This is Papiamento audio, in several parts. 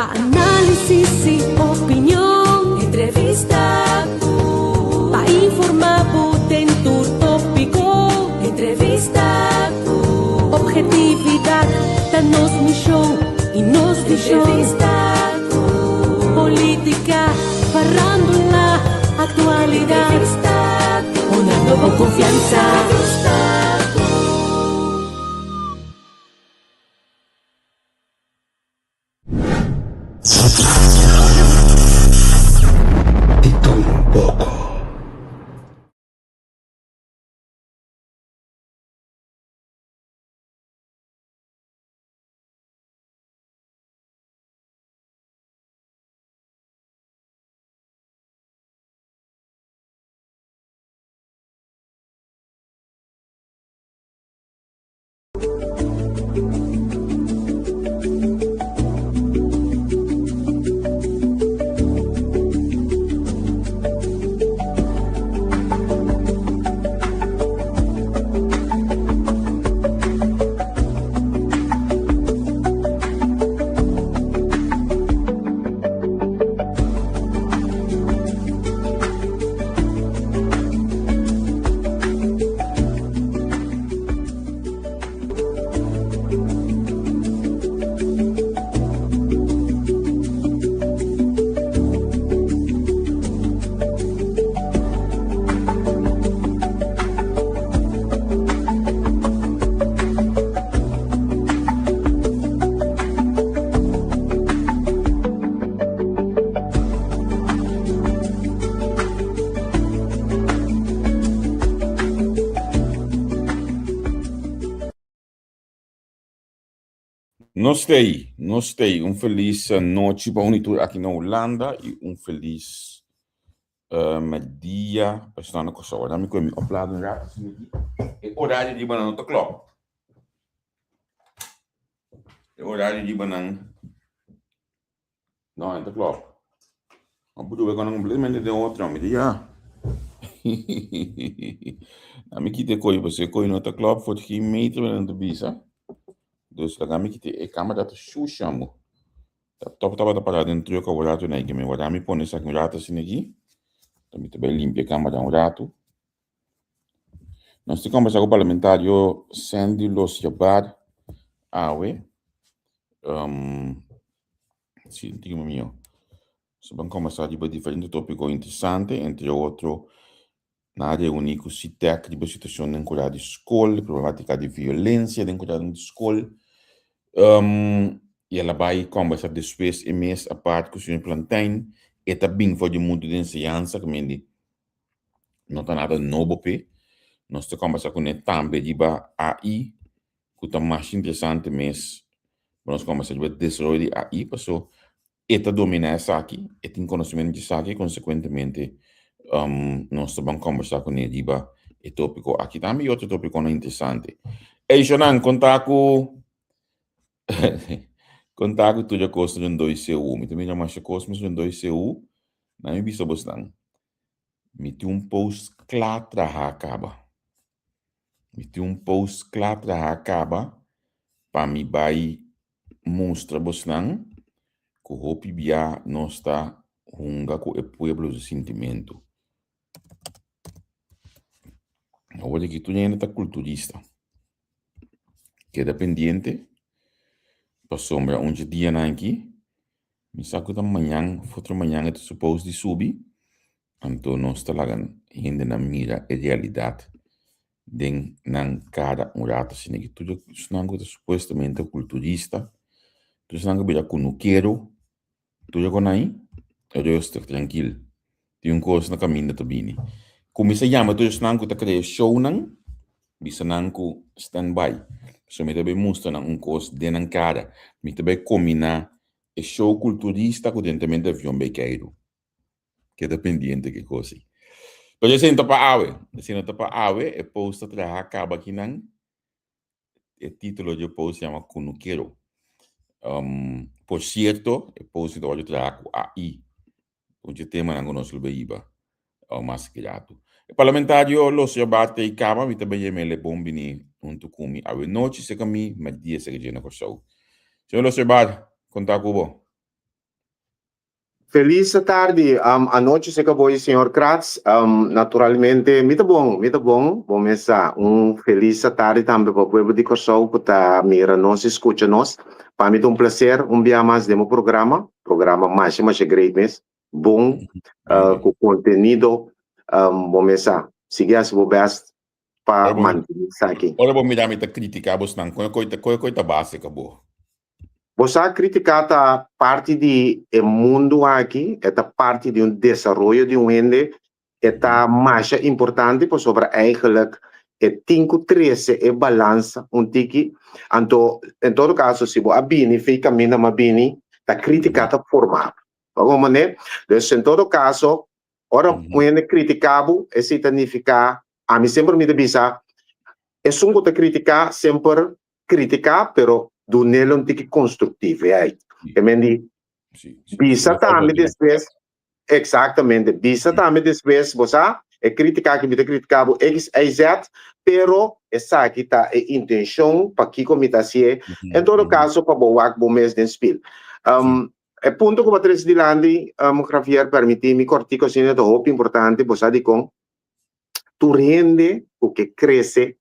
Pa análisis i opinion. Entrevista ku. Pa informá bo den tur tópiko. Entrevista ku. Objetividat ta nos mishon i nos vishon. Entrevista ku. Polítika, farándula, aktualidat. Entrevista ku. Honrando bo konfiansa. Entrevista ku. Di tur un poko. Nos t'ei, nos t'ei. Un felis nochi pa un y tur aki na Hulanda y un felis merdia pa esnan na Kòrsou. Wak mi kohe mi oplader un rato asina aki. E orario di banan no ta klòp. E orario di banan. No, e ta klòp. Ma por dube konan kompletamente den otro, mi di ya. Na mi kita e koyo, pasobra e koyo no ta klòp for geen meter mi nan ta bisa. Dus laga mi kita e kamera ta shusha mo. Ta tòp tabata pará den truck awor ratu na mi wak mi pone esaki un ratu asina aki. Ta mi ta bai limpia e kamera un ratu. Nos ta kombersá ku parlamentario Sandy Losjabar awe. Si, tin mio. So ban kombersá riba diferente tópiko interesante, entre otro nan a reuní ku SITEC riba situashon den kurá di skol, problemátika di violensia den kurá di skol. I el a bai kombersá despues e mes apart ku señor Plantijn, e ta bin for di mundu di enseñansa, ku mende no ta nada nobo p'e. Nos ta kombersá kuné tambe riba AI, ku ta mas interesante mes pa nos kombersá riba desaroyo di AI, paso e ta dominá esaki, e tin konosementu di esaki, konsekuentemente nos ta ban kombersá kuné riba e tópiko aki tambe i otro tópikonan interesante. Ey shownan, konta ku konta ku tur e kos rondó i CU. Mi ta mira masha kos mes rondó i CU. Na mi bisa bosnan, mi tin un post kla traha kaba. Mi tin un post kla traha kaba pa mi bai mustra bosnan ku hopi bia nos ta hunga ku e pueblo su sintimentu. Awor aki tur hende ta kulturista. Keda pendiente pasobra un dje dianan aki mi sa ku ta mañan of otro mañan e ta supos di subi. Anto nos ta laga hendenan mira e realidat den nan kara un rato asina ki tur esnan ku ta supuestamente kulturista, tur esnan ku bira kunukero, tur e konai rustig, trankil. Tin un kos na kaminda ta bini. Kuminsá yama tur esnan ku ta krea shownan, bisa nan ku stand by. Pasobra mi ta bai mustra nan un kos den nan kara. Mi ta bai kombiná e show kulturista ku dentamente avion bai keiru. Keda pendiente ke kos ei. Pero esei no ta pa awe. Esei no ta pa awe. E post ta traha kaba akinan. E título di e post yama Kunukero. Um, por sierto, e post ta wòrdu traha ku AI. Un dje temanan ku nos lo bay hiba mas grato. E parlamentario Losio Barte i kaba, mi ta bay yem'el e bon bini huntu ku mi awe nochi, seka mi, mèrdia seka dje na Kòrsou. Señor Losio Bart, konta ku bo. Felis tardi, anochi se acabó señor Kratz. Naturalmente, mi ta bon, mi ta bon. Bon mesa, un felis tardi tambe pa pueblo di Kòrsou ku ta mira nos i skucha nos. Pa mi ta un plaser un bia mas den bo programa, programa masha masha great mes, bon, ku kontenido. Bon mesa, sigui hasi bo best pa mantene esaki. Ora bo mira mi ta kritiká bosnan, kon e koi ta base ka bo? Bo sa kritiká ta parti di e mundu aki, e ta parti di un desaroyo di un hende, e ta masha importante pasobra eigenlijk e tin ku trese e balansa un tiki. Anto en todo kaso si bo a bini fei kaminda m'a bini, ta kritiká ta forma bo. Bo mane? Dus en todo kaso ora un hende kritiká bo esei ta nifiká, ami semper mi ta bisa esun ku ta kritiká semper Critica pero dunelo un tiki constructief. E men di bisa tambe despues, exactamente, bisa tambe despues, bo sa, e critica aki mi ta critica bo X, Y, Z, pero esaki ta e intencion pakico mi ta hacié, en todo caso pa bo wak bo mes den spiel. E punto cu bo a trece dilanti, Javier, permiti mi cortico asina, ta hopi importante, bo sa dicon? Tur hende ku ke krese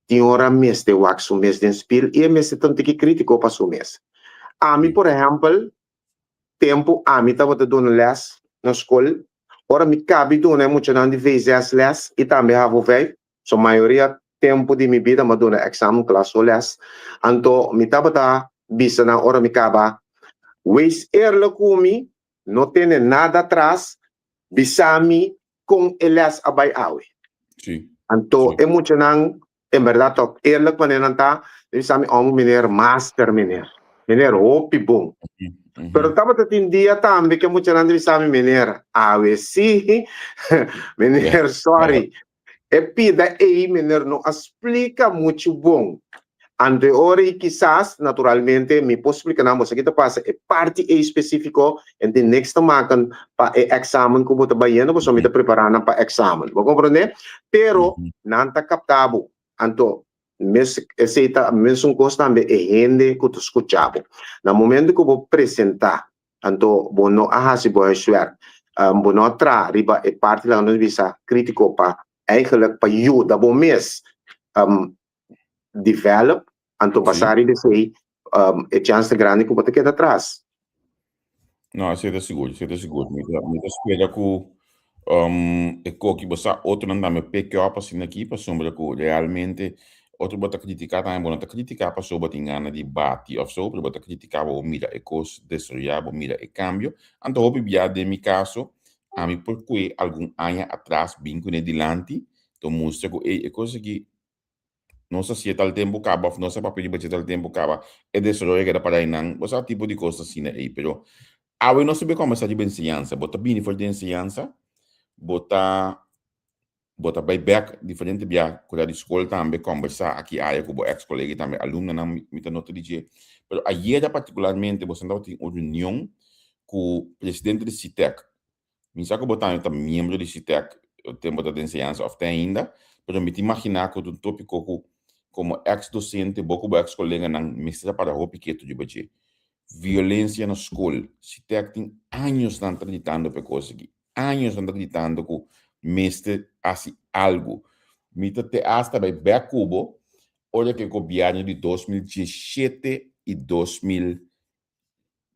tin ora mester wak su mes den spil i e mester ta un tiki kritiko pa su mes. Ami por ehèmpel, tempu ami tabata duna lès na skol, ora mi kabi duna e muchanan di V zes lès i tambe havo vijf, so mayoria tempu di mi bida mi a duna èksamen klas so lès, anto mi tabata bisa nan ora mi kaba, Wees eerlijk ku mi, no tene nada atras, bisa mi kon e les a bai awe. Anto e muchanan en berdad tok eerlijk manera nan ta, nan bisa mi omo meneer master meneer, meneer hopi bon. Pero tabata tin dia tambe ke muchanan ta bisa mi meneer awe si, meneer sorry, E pida ei meneer no a splika muchu bon. Anto e ora ei kisas, naturalmente, mi por splika nan boso ki ta pasa e parti ei spesifiko en tin niks te maken pa e eksamen ku bo ta bayendo pasobra mi ta prepara nan pa eksamen. Bo komprende? Pero nan ta kapta bo. Anto mes esei ta mesun kos tambe e hende ku ta skucha bo. Na momento ku bo presenta Anto bo no a hasi bo huiswerk. Bo no a traha riba e parti laga nos bisa kritiko pa eigenlijk pa yuda bo mes develop, anto basa riba esei e chans ta grandi ku bo ta keda atras. No, esei ta sigur, esei ta sigur. Mi ta mi ta spera ku e koki bo sa otronan tambe pick up asina aki pasobra ku realmente otro bo ta kritiká tambe bo no ta kritiká pasobra bo tin gana di bati òf so pero bo ta kritiká bo mira e kos desaroyá bo mira e kambio anto hopi bia den mi kaso ami por kue algun aña atras bin kuné dilanti to mustra ku ey e kos aki nos a hasié tal tempu kaba òf nos a papia riba dje tal tempu kaba e desaroyo a keda para einan bo sa tipo di kos asina ei pero awe nos ta bin kòmbersá riba enseñansa bo ta bini for di enseñansa bo ta bo ta bai bèk diferente bia ku ta di skol tambe kòmbersá aki aya ku bo eks kolega i tambe alumnonan mi ta nota di dje pero ayera partikularmente boso tabatin un reunion ku presidente di SITEK. Mi sa ku bo tambe ta miembro di SITEK tempu ta den enseñansa òf te ainda, pero mi ta imaginá ku ta un tópiko ku komo eks dosente bo ku bo eks koleganan mester a para hopi ketu riba dje. Violensia na skol, SITEK tin añosnan ta gritando pa e kos aki, añosnan ta gritando ku mester hasi algu. Mi ta te asta bai bèk ku bo ora ku e gobièrnu di 2017 i 2000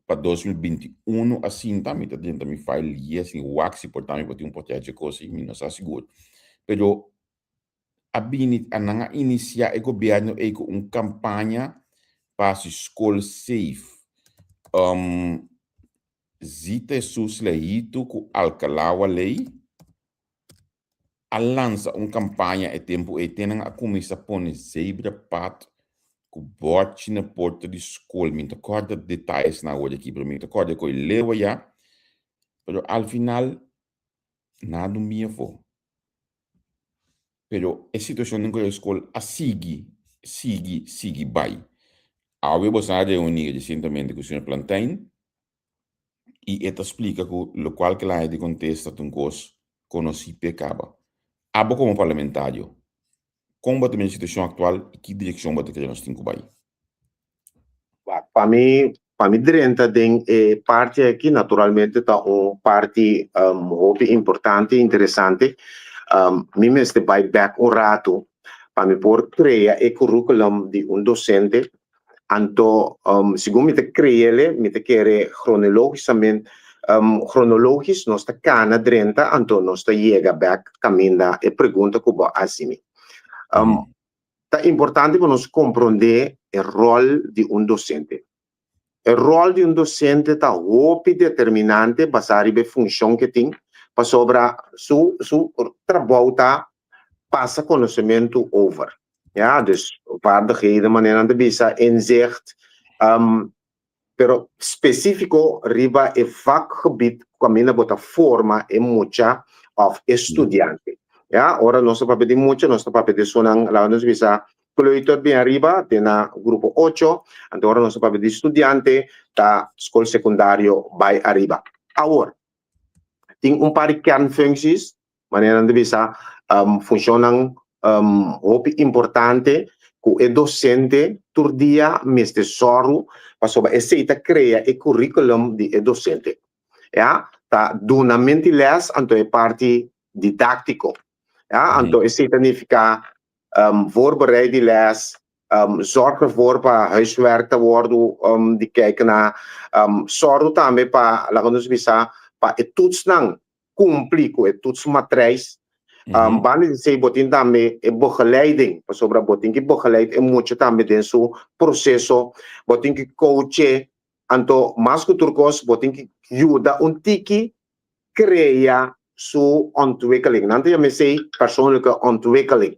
Pa 2021 a sinta mi ta drenta mi file lies ni wak si por ta mi por tin un portret dje kos ei, mi no sa sigur. Pero a bini a nan a inisiá e gobièrnu ei ku un kampaña pa hasi skol safe. Um, Zita Jesus Lehitu ku Alcalá Waley a lansa un kampaña e tempu ei te nan a kuminsá pone zebra pad ku bòrchi na porta di skol. Mi no ta kòrda detayesnan awor aki, pero mi ta kòrda ku e leu ayá. Pero al final nada un bin afó. Pero e situashon den ku e skol a sigui, sigui, sigui bai. Awe boso a reuní resientemente ku señor Plantijn i e ta splika ku lokual ke laña di kontesta ta un kos konosí p'e kaba. Abo komo parlamentario, kon bo ta mira e situashon aktual i ki direkshon bo ta kere nos tin ku bai? Wak, pa mi, Pa mi drenta den e parti aki, naturalmente ta un parti hopi importante, interesante. Mi mester bai bek un ratu pa mi por krea e curriculum di un docente. Anto, segun mi ta kreele, mi ta kere chronologischament, chronologisch nos ta kana drenta, anto nos ta yega bek kaminda e pregunta ku bo a hasi mi. Ta importante pa nos komprondé e ròl di un dosente. E ròl di un dosente ta hopi determinante basá riba e funshon ku e tin, pasobra su su trabou ta pasa konosementu over. Ya, dus vaardigheden manera nan ta bisa, inzicht, pero spesífiko riba e vakgebied kaminda bo ta forma e mucha òf e studiante. Ya, ora nos ta papia di mucha, nos ta papia di esunnan, laga nos bisa, kleuter bien ariba te na grupo ocho, anto ora nos ta papia di studiante ta skol sekundario bai ariba. Awor, tin un par di kernfuncties Manera nan ta bisa, funshonnan hopi importante ku e dosente tur dia mester sòru pasobra esei ta krea e curriculum di e dosente. Ya, ta dunamenti lès anto e parti didáktiko. Ya, anto esei ta nifiká voorbereid di lès, zorg ervoor pa huiswerk ta wòrdu di kijk na, sòru tambe pa, laga nos bisa, pa e toetsnan kumpli ku e toetsmatrijs. Banda di esei bo tin tambe e begeleiding, pasobra bo tin ki begeleid e mucha tambe den su proseso, bo tin ki coache, anto mas ku tur kos bo tin ki yuda un tiki krea su ontwikkeling. Nan ta yama esei persoonlijke ontwikkeling.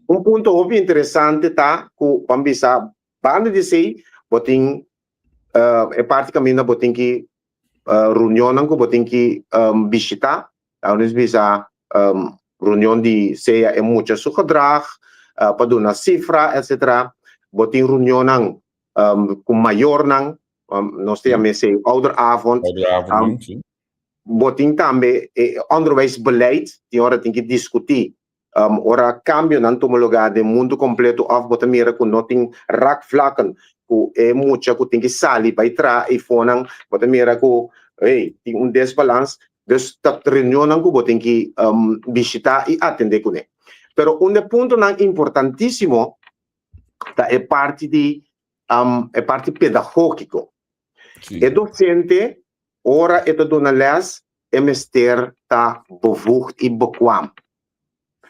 Un punto hopi interesante ta ku ban bisa banda di esei bo tin e parti kaminda bo tin ki reunionnan ku bo tin ki bishitá, ta nos bisa reunion di sea e mucha su gedrag, pa duna sifra etcetera. Bo tin reunionnan ku mayornan, nos ta yama esei ouderavond. Bo tin tambe e onderwijsbeleid, tin ora tin ki diskutí Ora kambionan tuma lugá den mundu kompleto òf bo ta mira ku no tin raakvlakken ku e mucha ku tin ki sali bai traha eifonan, bo ta mira ku hey, tin un desbalans. Dus ta reunionnan ku bo tin ki bishitá i atendé kuné. Pero un de puntonan importantísimo ta e parti di e parti pedagógiko. E dosente ora e ta duna lès e mester ta bevoegd i bekwam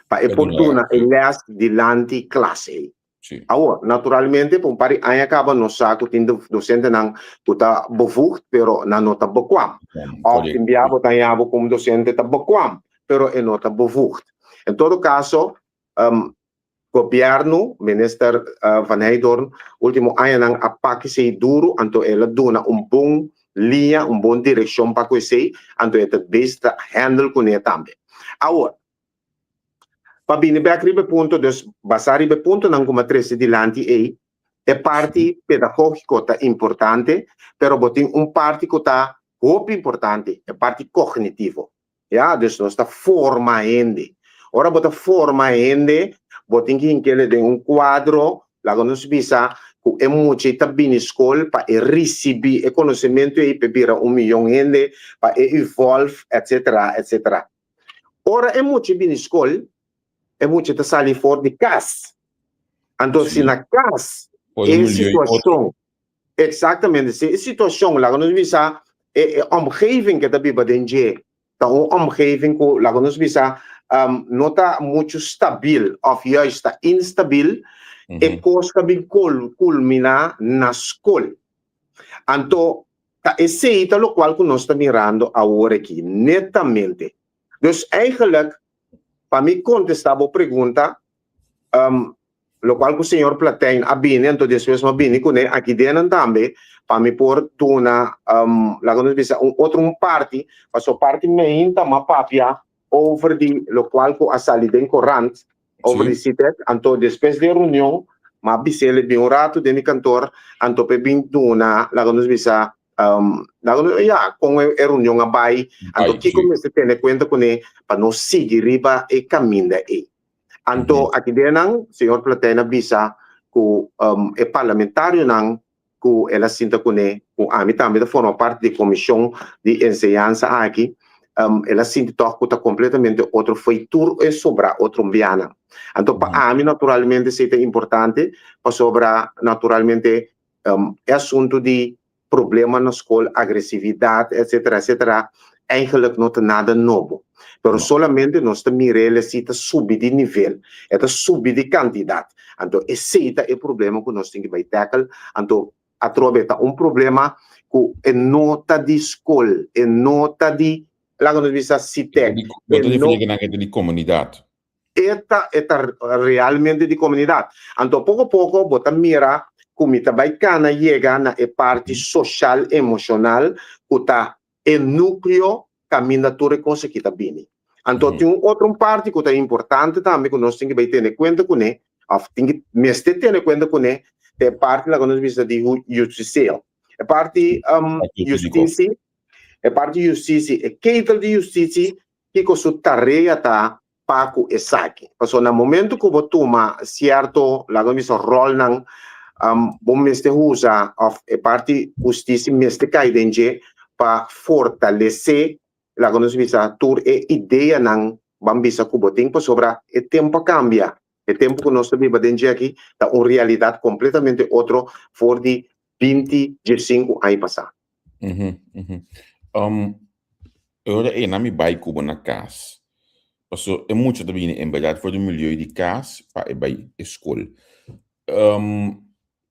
pa e por duna e les dilanti klas ei. Awor, naturalmente, pa un par di aña kaba nos sa ku tin dosentenan ku ta bevoegd pero nan no ta bekwam. Òf tin bia bo ta haña bo ku un dosente ta bekwam pero e no ta bevoegd. En todo kaso, Gobierno, Minister Van Heydoorn, ultimo añanan a pak esey duro, anto el a duna un bon liña, un bon direccion pa cu esey, anto e ta bezig ta handle cune tambe. Awor, pa bini bek riba e punto, dus basa riba e puntonan cu mi a trece dilanti ey, e parti pedagogico ta importante, pero bo tin un parti cu ta hopi importante, e parti cognitivo. Ya, dus nos ta forma hende. Ora bo ta forma hende, bo tin ki hink'el den un kuadro, laga nos bisa ku e mucha ei ta bini skol pa e risibí e konosementu ei pa e bira un miyon hende, pa e evolve, etsetera, etsetera. Ora e mucha bini skol, e mucha ta sali for di kas. Anto si na kas e situashon Exactamente, si e situacion, laga nos bisa, e omgeving ke ta biba den dje, ta un omgeving ku, laga nos bisa, no ta muchu stabil of juist ta instabil, e kos ta bin kulminá na skol. Anto, ta esei ta lokual ku nos ta mirando awor aki, netamente. Dus eigenlijk, pa mi kontestá bo pregunta, Locual cu señor Platijn a bini, anto despues mi a bini cune aki denan tambe, pa mi por duna, laga nos bisa, un otro un parti, paso parti meinta m'a papia over di locual cu a sali den corant, over di CITEC, anto despues di e reunion, m'a bis'el e bin un rato den mi kantoor, anto p'e bin duna, laga nos bisa, laga nos, ya, con e reunion a bay, anto kico mester tene cuenta cune pa nos sigui riba e caminda ey. Anto aki den nan, señor Platijn a bisa ku e parlamentarionan ku. ku el a sinta kuné, ku ami tambe ta forma parti di komishon di enseñansa aki, el a sinti tòg ku ta kompletamente otro fo'i tur e sobrá otro bianan. Anto pa ami naturalmente esei ta importante pasobra naturalmente e asuntu di problema na skol, agresividat, etcetera, etcetera, eigenlijk no ta nada nobo. Pero solamente nos ta mira el esei ta subi di nivel, e ta subi di kantidat. Anto esei ta e problema ku nos tin ki bai tackle. Anto atrobe ta un problema ku e no ta di skol, e no ta di, laga nos bisa, SITEC. Bo ta defini kinan e ta di komunidat. E ta e ta realmente di komunidat. Anto poko poko bo ta mira ku mi ta bai kana yega na e parti soshal emoshonal ku ta e nukleo kaminda tur e kos aki ta bini. Anto tin un otro un parti ku ta importante tambe ku nos tin ki bai tene kuenta kuné òf tin ki mester tene kuenta kuné ta e parti laga nos bisa di hustisia. E parti hustisi e parti hustisi e ketel di hustisi kiko su tarea ta pa ku esaki. Pasobra na momento ku bo tuma sierto, laga mi bisa, ròlnan, bo mester usa òf e parti hustisia mester kai den dje pa fortalesé, laga nos bisa, tur e ideanan ban bisa ku bo tin, pasobra e tempu a kambia. E tempu ku nos ta biba den dje aki ta un realidat kompletamente otro for di binti diesinku aña pasá. E ora ei nan mi bai ku bo na kas. Paso e mucha ta bini en bèrdat for di milieu di kas pa e bai e skol.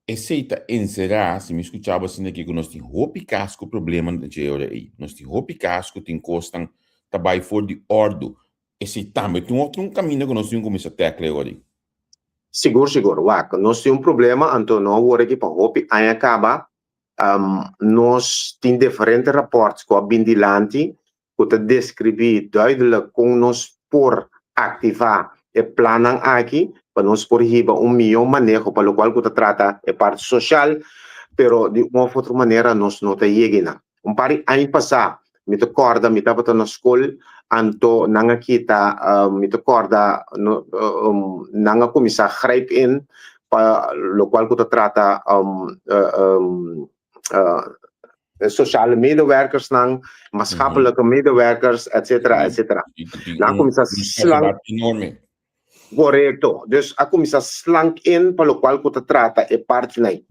Esei ta enserá, si mi skucha bo asina aki, ku nos tin hopi kas ku problema dje e ora ei. Nos tin hopi kas ku tin kosnan ta bai for di òrdu. Esei tambe tin otro un kaminda ku nos tin ku kuminsá tèkla e ora ei. Sigur, sigur. Wak, nos tin un problema, anto no awor aki pa hopi aña kaba, Nos tin diferente rapòrt ku a bin dilanti ku ta deskribí duidelijk kon nos por aktivá e plannan aki pa nos por hiba un mihó maneho pa lokual ku ta trata e parti soshal, pero di un òf otro manera nos no ta yega einan. Un par di aña pasá mi ta kòrda mi tabata na skol anto nan a kita mi ta kòrda nan a kuminsá grijp in pa lokual ku ta trata sociale medewerkersnan, maatschappelijke medewerkers, etcetera, etcetera. Nan a kuminsá slank. Korekto. Dus a kuminsá slank in pa lokual ku ta trata e partinan ei.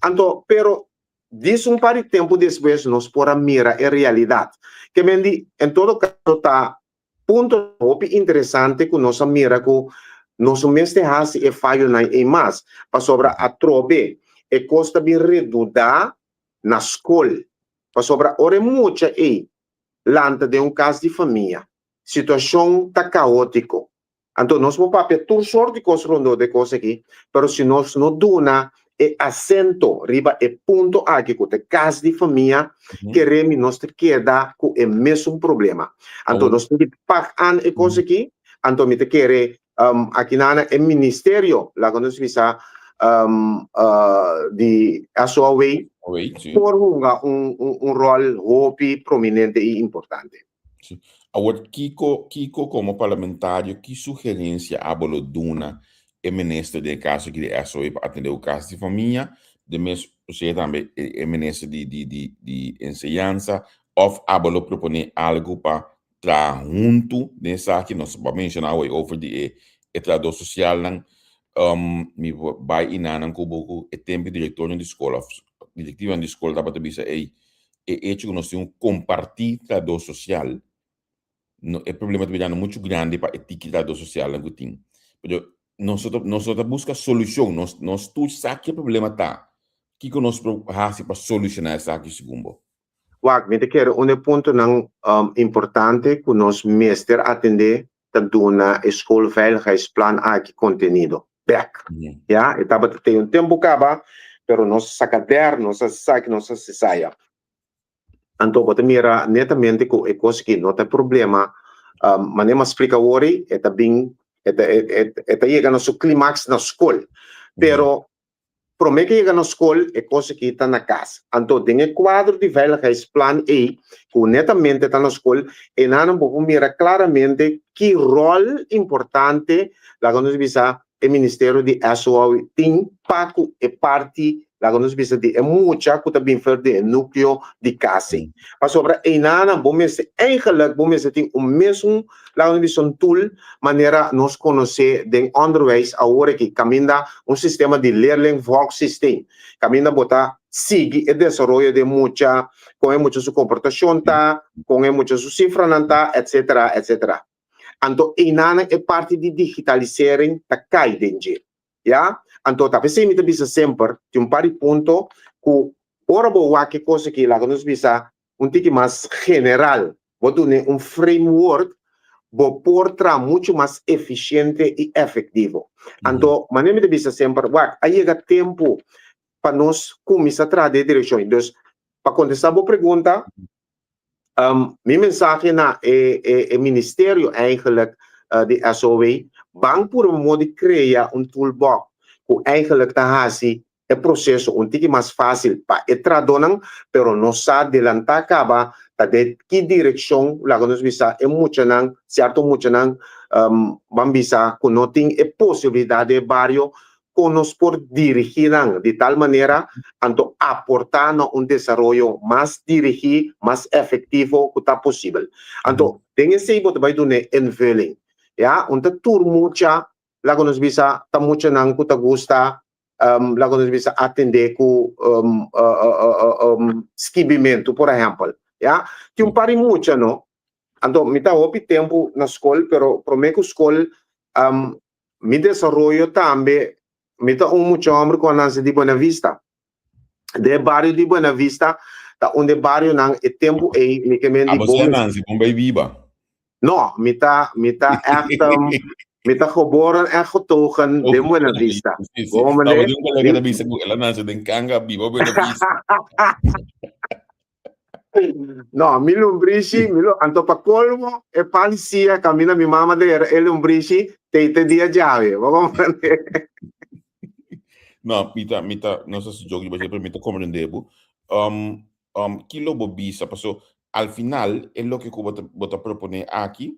Anto, pero Dis un par di tempu despues nos por a mira e realidat. Ke men di, en todo kaso ta punto hopi interesante ku nos a mira ku nos no mester hasi e fayonan ei mas, pasobra atrobe e kos ta bin redudá na skol. Pasobra ora e mucha ei lanta den un kas di famia, situashon ta kaótiko. Anto nos por papia tur sort di kos rondó di e kos aki, pero si nos no duna e asento riba e punto aki ku ta e kas di famia, kere mi nos ta keda ku e mesun problema. Anto nos tin ki pak an e kos aki, anto mi ta kere akinana e ministerio, laga nos bisa, di SOAW por hunga un ròl hopi prominente i importante. Sí. Awor, kiko, kiko komo parlamentario, ki sugerensia abo lo duna e minister den e kaso aki di SOE pa atendé ku kas di famia, den mes osea tambe e minister di di di di enseñansa, òf abo lo proponé algu pa traha huntu den esaki? Nos a menshoná awor over di e e trahadó sosialnan, mi por bai inanan ku bo ku e tempu direktornan di skol òf direktivanan di skol tabata bisa ey e hecho ku nos tin un kompartí trahadó sosial, no, e problema ta birando muchu grandi pa e tiki trahadó sosialnan ku tin. Pero nos no ta, nos no ta buska solushon, nos, nos tur sa ke problema ta. Kiko nos por hasi pa solushoná esaki segun bo? Wak, mi ta kere un e puntonan importante ku nos mester atendé ta duna e schoolveiligheidsplan aki kontenido bek. Ya, e tabata te un tempu kaba, pero nos a saka der, nos a saki, nos a sisaya. Anto bo ta mira netamente ku e kos aki no ta e problema, manera mi a splika awor ei, e ta bin, e ta e ta yega na su klimaks na skol. Pero Promé ke yega na skol, e kos aki ta na kas. Anto den e kuadro di veiligheidsplan ei, ku netamente ta na skol, einan bo por mira klaramente ki ròl importante, laga nos bisa, e ministerio di SOAW tin pa ku e parti, laga nos bisa di e mucha ku ta bin for di e núkleo di kas ei. Pasobra einanan bo mester eigenlijk bo mester tin un mesun laga nos bisa un tool manera nos konosé den onderwijs awor aki kaminda un sistema di leerlingvolgsysteem kaminda bo ta sigui e desaroyo di e mucha, kon e mucha su komportashon ta, kon e mucha su sifranan ta, etsetera, etsetera. Anto einanan e parti di digitalisering ta kai den dje. Ya, anto ta p'esei mi ta bisa semper tin un par di punto ku ora bo wak e kos aki laga nos bisa un tiki mas general, bo dun'e un framework, bo por traha muchu mas efisiente i efektivo. Anto manera mi ta bisa semper, wak, a yega tempu pa nos kuminsá traha den e direkshon ei. Dus, pa kontestá bo pregunta, Mi mensahe na e e ministerio eigenlijk di SOW, ban purba modo di crea un toolbox cu eigenlijk ta haci e proceso un tiki mas facil pa e tradonan, pero nos sa delanta caba ta den ki direccion laga nos bisa e muchanan, cierto muchanan ban bisa cu no tin e posibilidad den e bario kon nos por dirigí nan di tal manera anto aportá na un desaroyo mas dirigí, mas efektivo ku ta posibel. Anto den esei bo ta bai duna e invulling. Ya, un ta tur mucha, laga nos bisa, ta muchanan ku ta gusta, laga nos bisa, atendé ku skibimentu, por ehèmpel. Ya, tin un par di mucha no, anto mi ta hopi tempu na skol, pero promé ku skol Mi desaroyo tambe, mi ta un mucha homber cu a nace di Buena Vista. Den e bario di Buena Vista ta un de barionan e tempo ey mi ke men di Abo si a bon. nace bon bay biba. No, mi ta, mi ta echt, mi ta geboren en getogen den Buena Vista. Sí, sí. Bon, Tabata meneer. un colega ta bisa cu el a nace den Kanga, biba Buena Vista. No, mi lumbrishi, mi lu, anto pa colmo e palicia caminda mi mama dera e lumbrishi te te dia djawe. Bo comprende? No, mi ta, mi ta, no sa si joke riba dje, pero mi ta comprende bo. Um, um, ki lo bo bisa? Paso, al final, e loke ku bo ta, bo ta propone aki,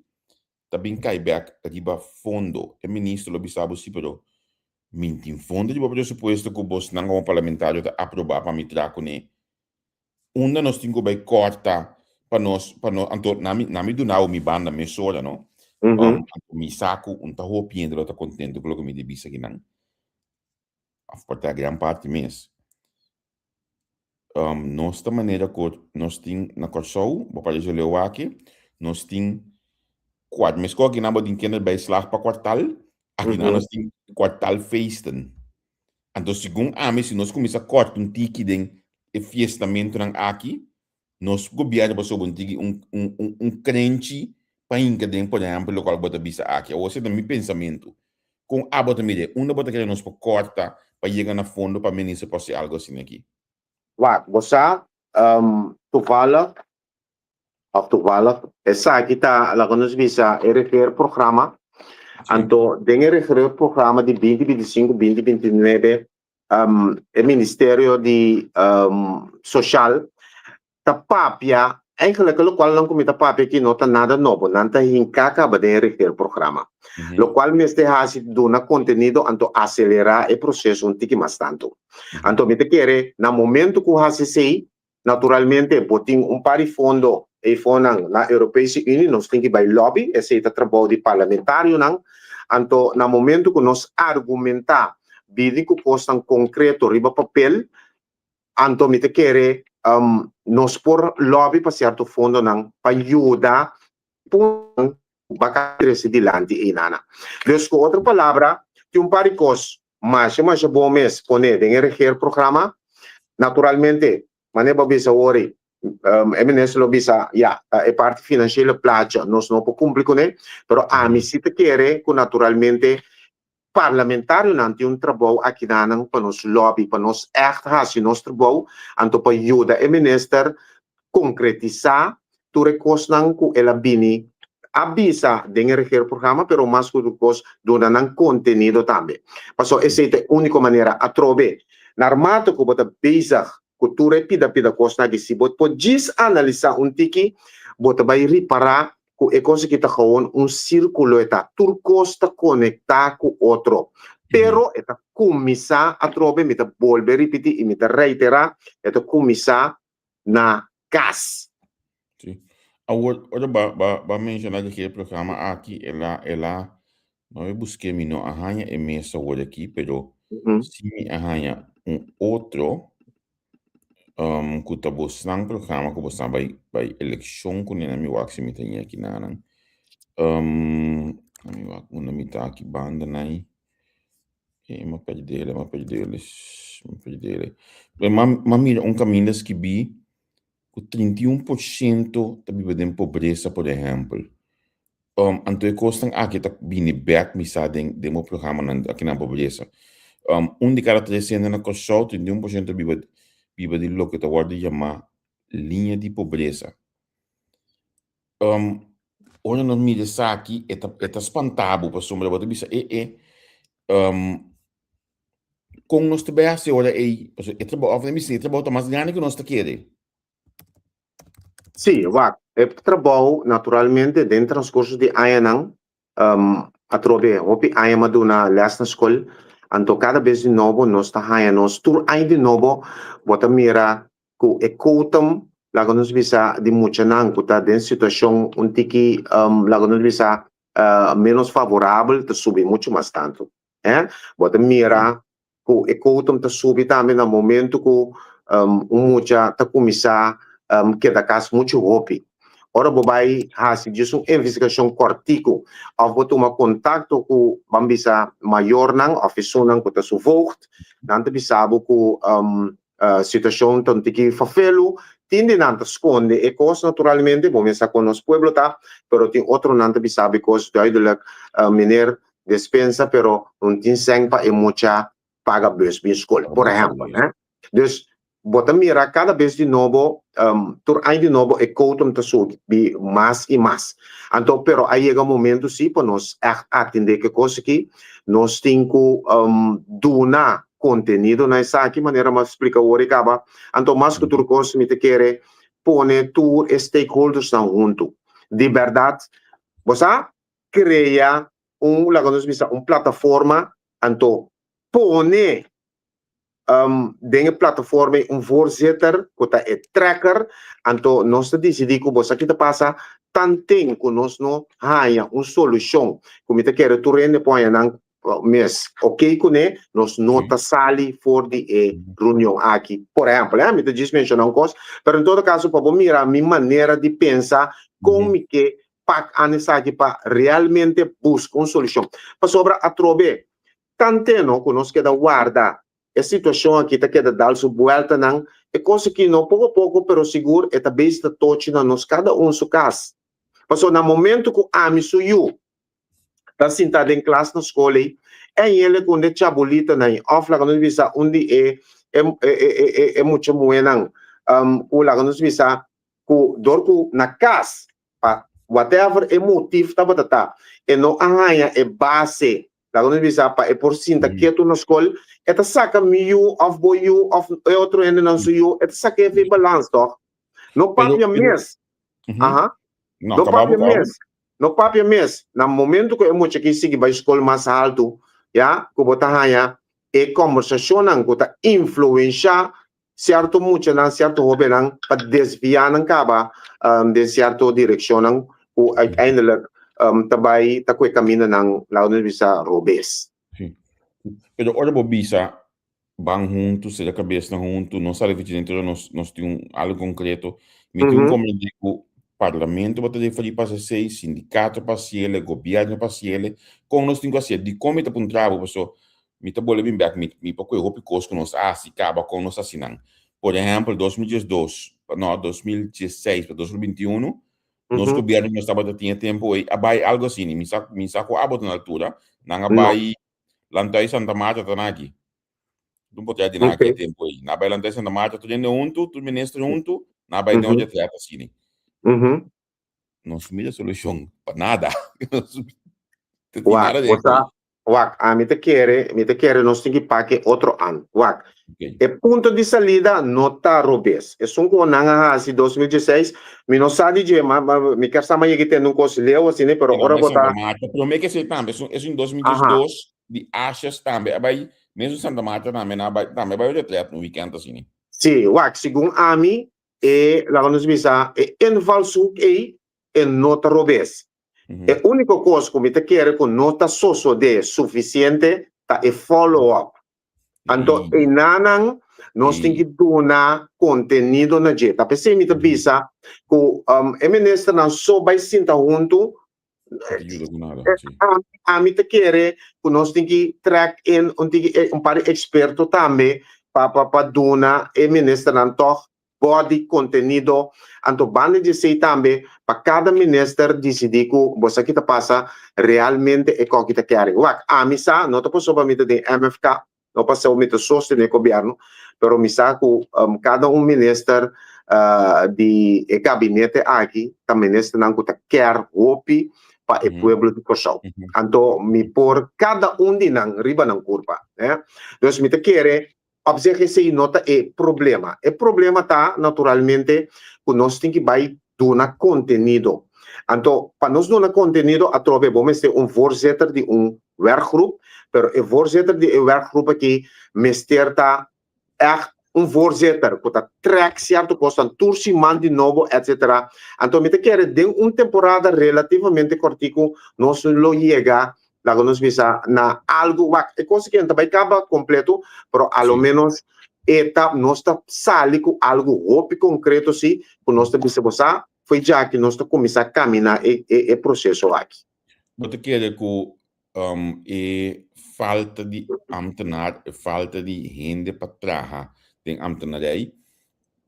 ta bin kai bek riba fondo. E ministro lo bisa bo si, pero mi tin fondo riba presupuesto ku bosnan komo parlamentario ta aproba pa mi tra kuné. Unda nos tin ku bai kòrta pa nos, pa nos, anto na mi, na mi duna bo mi banda mesora, no? Anto mi sa ku un ta hopi hende lo ta kontento ku loke mi di bisa akinan. Òf por ta gran parti mes. Nos ta manera ku nos tin na Kòrsou, bo parese leu aki, nos tin kuart, meskos akinan bo tin kinderbijslag pa kuartal, akinan nos tin kwartalfeesten. Anto segun ami si nos kuminsá kòrta un tiki den e fiestamentunan aki, nos gobièrnu por soba un tiki un un un un krenchi pa hinka den por ehèmpel lokual bo ta bisa aki. Awor esei ta mi pensamentu. Kon abo ta mira e? Unda bo ta kere nos por kòrta pa yega na fondo pa minister por hasi algu asina aki? Wak, bo sa, toevallig, of toevallig, esaki ta laga nos bisa e regeerprogramma. Anto den e regeerprogramma di binti binti sinku, binti binti nuebe, e ministerio di Social ta papia, eigenlijk lokual nan ku mi ta papia aki no ta nada nobo, nan ta hinká kaba den e regeerprogramma. Lokual mester hasi duna kontenido anto aselerá e proseso un tiki mas tantu. Anto mi ta kere na momento ku hasi esei, Naturalmente bo tin un par di fondo eifonan na Europese Unie, nos tin ki bai lobby, esei ta trabou di parlamentarionan. Anto na momento ku nos argumentá bini ku kosnan konkreto riba papel, anto mi ta kere nos por lobby pa sierto fondonan pa yuda puntonan ku baka trese dilanti einana. Dus ku otro palabra, tin un par di kos masha masha bon mes pone den e regeerprogramma. Naturalmente, manera bo a bisa awor ei, e minister lo bisa, ya, ta e parti financiële plaatje nos no por cumpli cune, pero ami si ta kere cu naturalmente parlamentarionan tin un trabou akinanan pa nos lobby, pa nos echt haci nos trabou, anto pa yuda e minister concretisa tur e cosnan cu el a bini a bisa den e regeerprogramma, pero mas cu tur cos duna nan contenido tambe. Pasobra esey ta e unico manera. Atrobe, naarmate cu bo ta bezig cu tur e pida pida cosnan aki, si bo por djis analisa un tiki, bo ta bay ripara ku e kos aki ta gewoon un sirkulo e ta. Tur kos ta konektá ku otro. Pero e ta kuminsá atrobe, mi ta bolbe ripití i mi ta reiterá, e ta kuminsá na kas. Sí. Awor, ora ba, ba, ba menshoná di e programa aki, el a, el a, no e buské mi no a haña e mes awor aki, pero si mi a haña un otro um, ku ta bosnan programa ku bosnan bai, bai elekshon kuné na mi wak si mi ta ña aki nanan. Um, na mi wak unda mi ta aki banda nai. E m'a perdele, m'a perdele, m'a perdele. M'a, m'a mira un kaminda skibí ku 31% ta biba den pobresa, por ehèmpel. Um, anto e kosnan aki ta bini bèk mi sa den den bo programanan aki na pobresa. Um, un di kada tres hende na Kòrsou, 31% ta biba biba di loke ta wòrdu yamá liña di pobresa. Um, ora nos mira esaki e ta e ta spanta bo pasobra bo ta bisa e e um, kon nos ta bai hasi ora ei? Pasobra e trabou, òf mi bisa e trabou ta mas grandi ku nos ta kere. Sí, wak, e trabou naturalmente den transcurso di añanan, um, atrobe hopi aña m'a duna les na skol, anto kada bes di nobo nos ta haña nos tur aña di nobo bo ta mira ku e quotum, laga nos bisa, di muchanan ku ta den situashon un tiki, um, laga nos bisa, uh, menos favorabel ta subi muchu mas tantu, eh. Bo ta mira ku e quotum ta subi tambe na momento ku un mucha ta kuminsá keda kas muchu hopi. Ora bo bai hasi djis un investigashon kòrtiku òf bo tuma kontakto ku ban bisa mayornan òf esunnan ku ta su voogd, nan ta bisa bo ku situashon ta un tiki fafelu. Tin di nan ta skonde e kos naturalmente, bo mes sa kon nos pueblo ta, pero tin otronan ta bisa bo e kos duidelijk, meneer despensa pero no tin sèn pa e mucha paga bus bin skol, por ehèmpel. Hè. Dus bo ta mira kada bes di nobo, tur aña di nobo e quotum ta subi mas i mas. Anto pero a yega un momento si pa nos ègt atendé ku e kos aki, nos tin ku duna kontenido na esaki manera mi a splika awor i kaba. Anto mas ku tur kos mi ta kere pone tur e stakeholdersnan huntu. Di bèrdat bo sa krea un laga nos bisa un plataforma anto pone um, den e plataforma un voorzitter ku ta e trekker anto nos ta disidí ku bo sa ki ta pasa tanten ku nos no haña un solushon ku mi ta kere tur hende por haña nan mes ok kuné nos no ta sali for di e reunion aki por ehèmpel eh mi ta djis menshoná un kos pero en todo kaso pa bo mira mi manera di pensa kon mi ke pak an esaki pa realmente buska un solushon. Pasobra atrobe tanteno ku nos keda warda e situashon aki ta keda dal su bueltanan, e kos aki no poko poko pero sigur e ta bezig ta tochi na nos kada un su kas. Pasobra na momento ku ami su yu ta sinta den klas na skol ei, e hende ku un di e chabulitanan ei òf laga nos bisa un di e e mucha muhénan ku laga nos bisa ku dor ku na kas pa whatever e motif tabata ta, e no a haña e base, laga nos bisa, pa e por sinta ketu na skol, e ta saka mi yu òf bo yu òf e otro hendenan su yu, e ta saka e fi balans tòg. No papia mes, aha, no papia mes, no papia mes, na momento ku e mucha ki sigui bai skol mas haltu, ya, ku bo ta haña e kòmbersashonnan ku ta influenshá Sierto muchanan, sierto hobennan pa desviá nan kaba den sierto direkshonnan ku uiteindelijk ta bai ta ku e kamindanan laga nos bisa robes. Sí. Pero ora bo bisa ban huntu, sera kabesnan huntu, no sali fichi dentro nos nos tin un algo konkreto. Mi tin un komprendé ku parlamento bo ta referí pa esei, sindikato pa hasiele, gobièrnu pa hasiele. Kon nos tin ku hasié? Dikon mi ta puntra bo? Paso Mi ta bolbe bin bek, mi mi por kohe hopi kos ku nos a hasi kaba kon nos hasi nan. Por ehèmpel, 2012, no, 2016 pa 2021, nos gobièrnu ku nos tabata tin e tempu ei a bai algu asina. Mi sa mi sa ku abo ta na altura, nan a bai Lantai Santa Marta ta nan aki. Tur por di nan aki e tempu ei. Nan a bai Lantai Santa Marta tur hende huntu, tur minister huntu, nan a bai den un retrèt asina. Nos mira solushon pa nada. Wak, bo sa, wak, ami ta kere, mi ta kere nos tin ki pake otro an. Wak, e punto di salida no ta robes. Esun ku nan a hasi 2016, mi no sa di dje, ma, ma, mi kier sa ma yega tende un kos leu asina, pero ora bo ta. Prome ke esei tambe, esun, esun 2012. di Asjes tambe a bai, mesun Santa Marta tambe nan a bai, tambe a bai retret un weekend asina. Sí, wak, segun ami, e, laga nos bisa, e invalshoek ei, e no ta robes. E úniko kos ku mi ta kere ku no ta sosodé sufisiente ta e follow up. Anto einanan nos tin ki duna kontenido na dje. Ta p'esei mi ta bisa ku e ministernan so bai sinta huntu, ami ta kere ku nos tin ki trek in un tiki un par di eksperto tambe pa pa duna e ministernan tòg body, kontenido. Anto banda di esei tambe pa kada minister disidí ku bo sa ki ta pasa realmente e kòki ta kere. Wak, ami sa, no ta pasobra mi ta den MFK, no pasobra mi ta sostené gobièrnu, pero mi sa ku kada un minister di e gabinete aki ta ministernan ku ta kèr hopi pa e pueblo di Kòrsou. Anto mi por kada un di nan riba nan kurpa. Dus mi ta kere Op zich esei no ta e problema. E problema ta naturalmente ku nos tin ki bai duna kontenido. Anto pa nos duna kontenido atrobe bo mester un voorzitter di un werkgroep, pero e voorzitter di e werkgroep aki mester ta ègt un voorzitter ku ta trèk sierto kosnan tur siman di nobo etcetera. Anto mi ta kere den un temporada relativamente kòrtiku nos lo yega Laga nos bisa na algu, wak, e kos aki no ta bai kaba kompleto, pero a lo menos e ta, nos ta sali ku algu hopi konkreto si, ku nos ta bisa bo sa, fo'i djaki nos ta kuminsá kaminá e e e proseso aki. Bo ta kere ku e falta di ambtenaar, e falta di hende pa traha den ambtenarij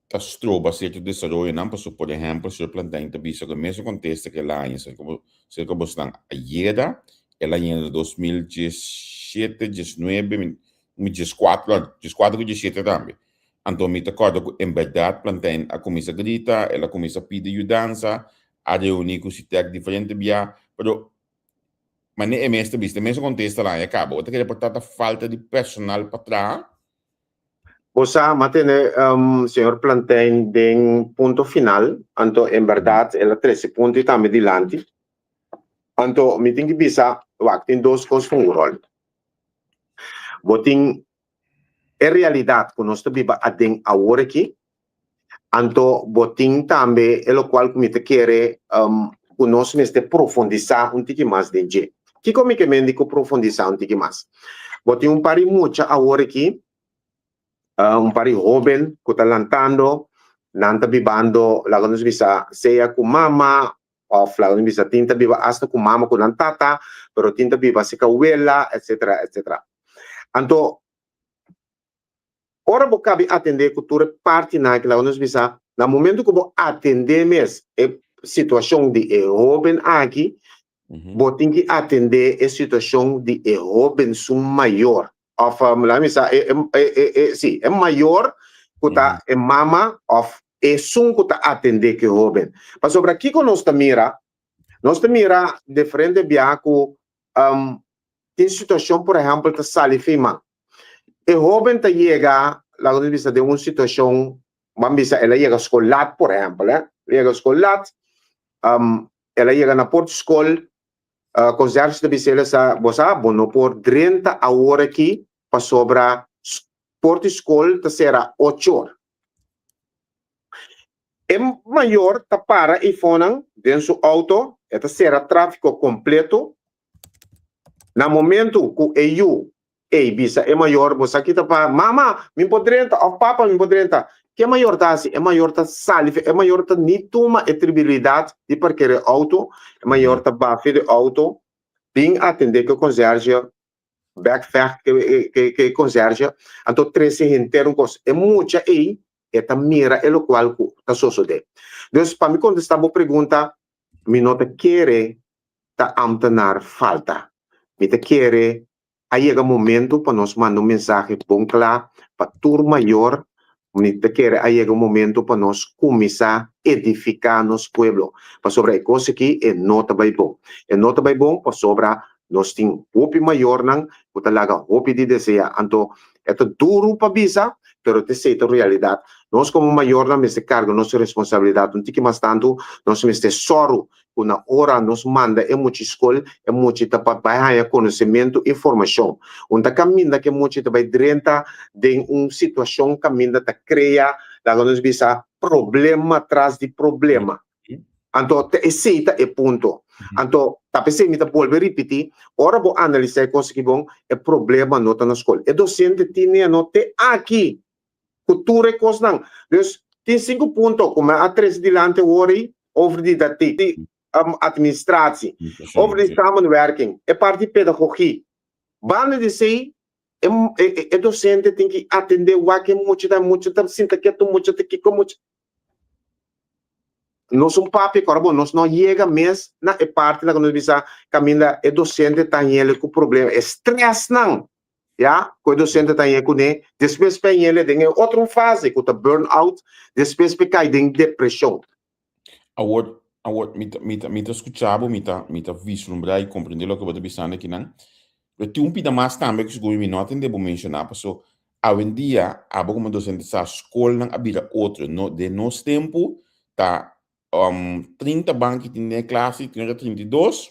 ta stroba cierto desaroyonan pasobra por ehempel señor Plantain ta bisa cu e mesun contesta cu el a haña cerca bo cerca bosnan ayera el a haña na 2017 diesnuebe mi mi diescuatro diescuatro cu diessiete tambe anto mi ta corda cu en berdad Plantain a cuminsa grita el a cuminsa pidi yudansa a reuni cu Sitec diferente bia pero mane e mes ta bisa e mesun contesta el a haña caba bo ta kere por ta ta falta di personal pa traha? Bo sa, m'a tene señor Plantijn den punto final, anto en berdad el a trece punto y tambe dilanti. Anto mi tin ki bisa, wak, tin dos cos cu un rol. Bo tin e realidad cu nos ta biba aden awor aki, anto bo tin tambe e locual cu mi ta kere cu nos mester profundisa un tiki mas den dje. Kiko mi ke mende cu profundisa un tiki mas? Bo tin un par di mucha awor aki, un par di hoben cu ta lantando, nan ta bibando, laga nos bisa, sea cu mama of laga nos bisa tin ta biba hasta cu mama cu nan tata, pero tin ta biba cerca wela, etcetera, etcetera. Anto, ora bo cabi atende cu tur e partinan aki, laga nos bisa, na momento cu bo atende mes e situacion di e hoben aki, bo tin ki atende e situacion di e hoben su mayor of laga mi sa e e e si e mayor cu ta e mama of esun cu ta atende cu e hoben. Pasobra kico nos ta mira? Nos ta mira diferente biaha cu tin situacion por ehempel ta sali fei man. E hoben ta yega laga nos bisa den un situacion ban bisa el a yega scol lat por ehempel el a yega scol lat El a yega na port skol, Conciërge ta bisa el esa, Bo sa, bo no por drenta awor aki pasobra port di skol ta sera ocho or. E mayor ta para eifonan den su auto, e ta sera trafiko kompleto. Na momento ku e yu Ey, bisa e mayor, bo sa kita pa mama, mi por drenta, of papa, mi por drenta. Ke mayor ta hasi? E mayor ta sali, e mayor ta ni tuma e tribilidat di parker e auto, e mayor ta bafia di auto, bin atende ku e konserge, bekvecht ku e konserge, anto trese henter un kos. E mucha ey, e ta mira e lokual ku ta sosode. Dus, pa mi kontesta bo pregunta, mi no ta kere ta ambtenaar falta. Mi ta kere A yega momento pa nos manda un mensahe bon kla pa tur mayor, mi ta kere a yega un momento pa nos kuminsá edifiká nos pueblo, pasobra e kos aki e no ta bai bon. E no ta bai bon pasobra nos tin hopi mayornan ku ta laga hopi di deseá. Anto e ta duru pa bisa, pero t'esei ta realidat. Nos komo mayornan mester karga nos responsabilidat un tiki mas tantu, nos mester sòru ku na ora nos manda e mucha skol, e mucha ta pa bai haña konosementu i formashon. Un ta kaminda ku e mucha ta bai drenta den un situashon kaminda ta krea, laga nos bisa, problema tras di problema. Anto ta esei ta e punto. Anto ta p'esei mi ta bolbe ripití, ora bo analisá e kos aki bon, e problema no ta na skol. E dosente tine no te aki ku tur e kosnan. Dus tin sinku punto ku mi a trese dilanti awor ei over di didaktik, di administratie, over di samenwerking, e parti di pedagogie. Banda di esei e dosente tin ki atendé wak e mucha ta, mucha ta sinta ketu, mucha ta kiko, mucha. Nos un papia ku ora bo nos no yega mes na e parti na ku nos bisa kaminda e dosente ta hende ku problema, e stressnan ya ku e dosente ta hende kuné, despues pa e hende den e otro fase ku ta burn out, despues pa e kai den depreshon. Awor, awor mi ta, mi ta, mi ta skucha bo, mi ta, mi ta vislumbra i komprendé loke bo ta bisando akinan. Pero tin un pida mas tambe ku sigur mi no a tende bo menshoná, paso Awendia abo komo docente sa skolnan a bira otro. No, den nos tempu ta 30 banki tin den e klasi, tin ora 32,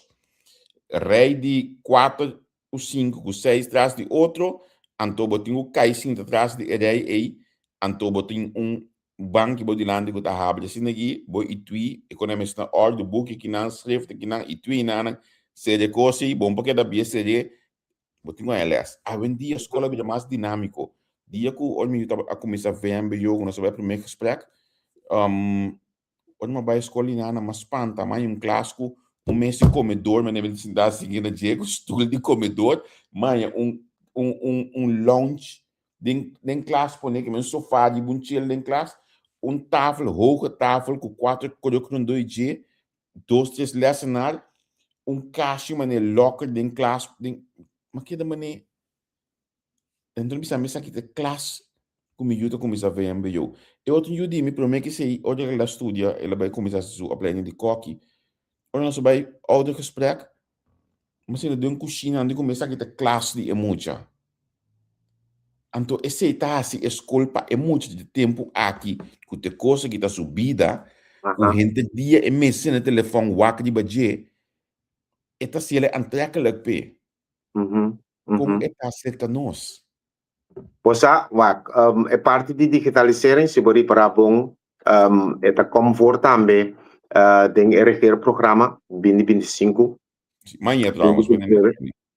rei di 4 ku 5 ku 6 tras di otro, anto bo tin ku kai sinta tras di e rei ei, anto bo tin un banki bo dilanti ku ta habri asina aki, bo i tui e kone mester na òrdu, buki kinan, schrift kinan, i tui nan, sere kos ei, bon pa keda bia sere. Bo tin ku haña lès. Awendia skol a bira mas dinámiko. Dia ku ora mi yu tabata a kuminsá VMBO ku nos a bai primer gesprek, ora mi a bai skol di nana mi a spanta, mi a haña un klas ku un mes di komedor, mi a nebe sinta sigui na dje ku stul di komedor, mi a haña un un un un lounge den den klas pone ku un sofá riba un chel den klas, un tafel, hoge tafel ku kuater kruk rondó di dje, dos tres lessenaar, un kashi mane locker den klas, den, ma keda mane, enton bisa mi esaki ta klas ku mi yu ta kuminsá VMBO. E otro yu di mi promé ke esei, ora el a studia, el a bai kuminsá su opleiding di kòki, ora nos a bai oudergesprek, mi a sinta den kushina, nan di ku mi esaki ta klas di e mucha. Anto esei ta hasi e skol pa e mucha di tempu aki ku te kos aki ta su bida, ku henter dia e mester na telefòn wak riba dje, e ta hasiel e antrekkelijk p'e. Kon e ta aserka nos? Bo sa, wak, e parti di digitalisering, si bo ripará bon, e ta kom voor tambe den e regeerprogramma binti 25. Maña trouwens.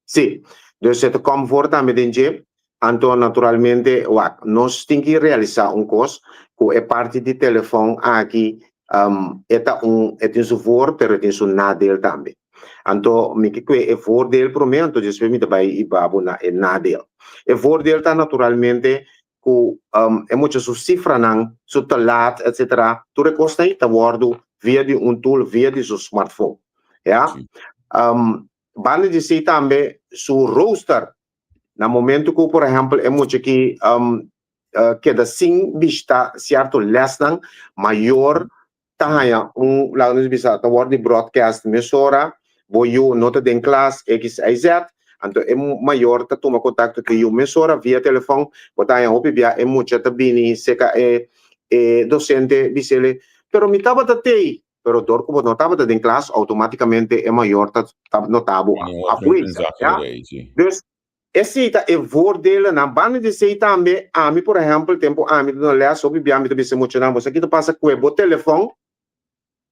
Sí, dus e ta kom voor tambe den dje. Anto naturalmente, wak, nos tin ki realisá un kos, ku e parti di telefòn aki e ta un, e tin su voor pero e tin su nadeel tambe. Anto mi ke kue e voordeel promé, anto despues mi ta bai hiba bo na e nadeel. E voordeel ta naturalmente ku e mucha su sifranan, su te laat, etcetera, tur e kosnan ei ta wòrdu via di un tool, via di su smartphone, ya. Banda di esei tambe su rooster, na momento ku por ehèmpel e mucha ki keda sin bishita sierto lèsnan, mayor ta haña un, laga nos bisa, ta wòrdu di broadcast mesora, bo yu no ta den klas X, Y, Z, anto e mayor ta tuma kontakto ku e yu mesora via telefòn, bo ta haña hopi bia e mucha ta bini serka e dosente bis'el, pero mi tabata tei, Pero dor ku bo no tabata den klas, outomátikamente e mayor ta ta nota bo afwezig, ya. Dus, esei ta e voordelennan. Banda di esei tambe, ami por ehèmpel, tempu ami ta duna lès, hopi bia mi ta bisa e muchanan, bo sa ki ta pasa? Kue bo telefòn,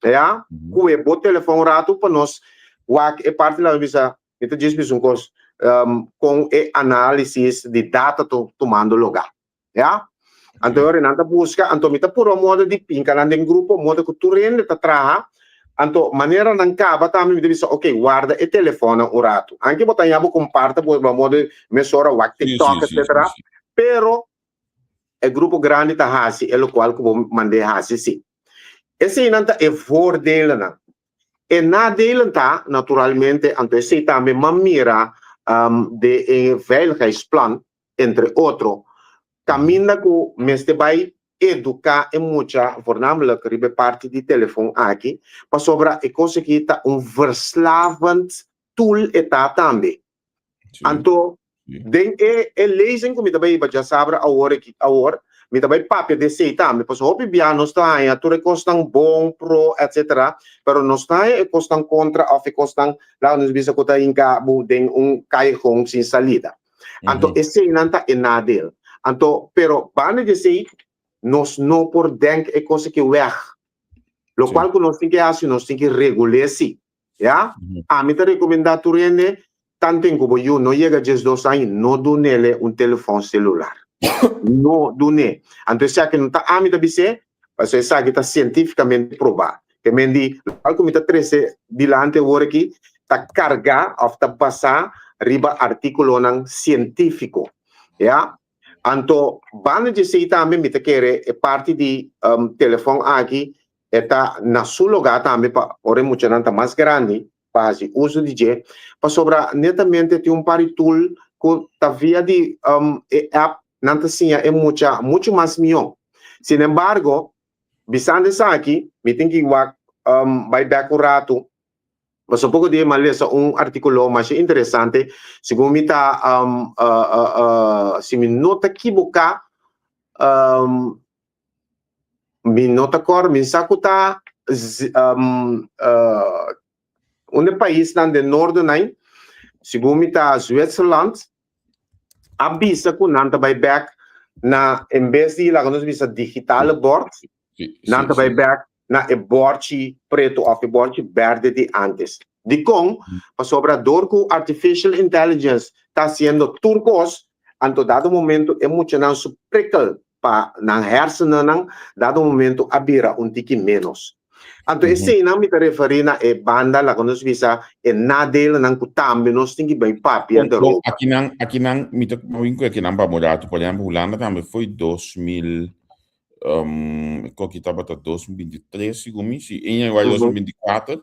ya, kue bo telefòn un ratu pa nos wak e parti la mi bisa, mi ta djis bisa un kos, kon e análisis di data ta tumando lugá. Ya. Anto ora nan ta buska, anto mi ta purba moda di pinka nan den grupo, moda ku tur hende ta traha. Anto manera nan kaba tambe mi ta bisa, ok, warda e telefonnan un ratu. Anke bo ta haña bo komparta bo moda mesora wak TikTok, etcetera. Pero e grupo grandi ta hasi e lokual ku bo mand'é hasi si. Eseinan ta e voordelennan. E nadelen ta, naturalmente, anto esei tambe m'a mira den e veiligheidsplan, entre otro, kaminda ku mester bai eduká e mucha voornamelijk riba e parti di telefon aki, pasobra e kos aki ta un verslavend tool e ta tambe. Anto den e e lezing ku mi ta bai hiba djasabra awor aki awor, Mi ta bai papia di esei tambe, pasobra hopi bia nos ta haña tur e kosnan bon, pro, etcetera, pero nos ta haña e kosnan kontra òf e kosnan, laga nos bisa, ku ta hinka bo den un kayehon sin salida. Anto eseinan ta e nadeel. Anto, pero banda di esei, nos no por denk e kos aki wèg. Lokual ku nos tin ke hasi, nos tin ke regul'é si. Ya? Ami ta rekomendá tur hende, tanten ku bo yu no yega 12 aña, no dun'ele un telefòn selular. No dun'é. Anto esaki no ta ami ta bis'é, pasobra esaki ta sientífikamente probá. Te men di, lokual ku mi ta trese dilanti awor aki ta kargá òf ta basá riba artíkulonan sientífiko. Ya? Anto, banda di esei tambe mi ta kere e parti di telefòn aki E ta na su lugá tambe pa ora e muchanan ta mas grandi pa hasi uso di dje, pasobra netamente tin un par di tool ku ta via di e app nan ta siña e mucha muchu mas mihó. Sinembargo, bisando esaki, mi tin ki wak bai bèk un ratu, pasobra poko dia mi a lesa un artíkulo masha interesante, segun mi ta si mi no ta kiboká, Mi no ta kòrda, mi sa ku ta un di e paisnan den noordennan, segun mi ta Zwitserland, a bisa ku nan ta bai bèk na en bes di laga nos bisa digitale bòrd, nan ta bai bèk na e bòrchi pretu òf e bòrchi bèrdè di ántes. Dikon? Pasobra dor ku artificial intelligence ta hasiendo tur kos, anto dado momento e muchanan su prikkel pa nan hersenennan dado momento a bira un tiki ménos. Anto eseinan mi ta referí na e banda, laga nos bisa, e nadelennan ku tambe nos tin ki bai papia Bon, bon, akinan, akinan, mi ta bin ku akinan pa un ratu. Por ehempel, Hulanda tambe foi 2000, um, koki tabata 2023, segun mi, si, en januari 2024,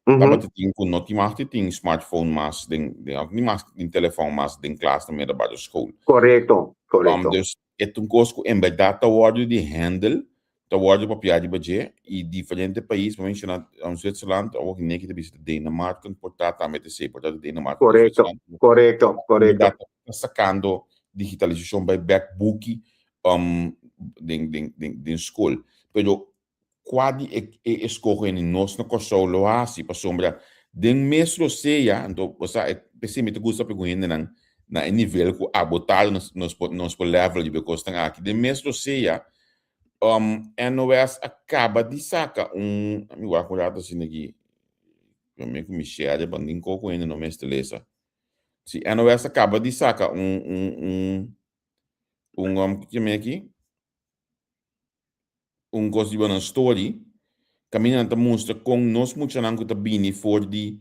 tabata tin ku no tin mag di tin smartphone mas den, den, of ni mas tin telefòn mas den klas na middelbare school. Korekto, korekto. Dus e ta un kos ku en bèrdat ta wòrdu di handle, ta wòrdu papiá riba dje i diferente pais, bo menshoná Zwitserland, awor ki neki ta bisa ta Denemarken por ta tambe ta esei, por ta Denemarken òf Korekto, Zwitserland. korekto, En korekto. bèrdat ta sakando digitalisashon bai bèk buki den den den den skol. Pero Kua di e e eskoho eni nos na Kòrsou lo hasi? Pasobra den mes lo sea, anto bo sa e p'esei mi ta gusta papia ku hendenan na e nivel ku abo ta nos nos por nos por level riba e kosnan aki. Den mes lo sea, NOS a kaba di saka un, mi wak un rato asina aki, promé ku mi share pa nin koko hende no mester lesa. Si NOS a kaba di saka un un un un ki mi aki? Un kos riba nan story, kaminda nan ta mustra kon nos muchanan ku ta bini for di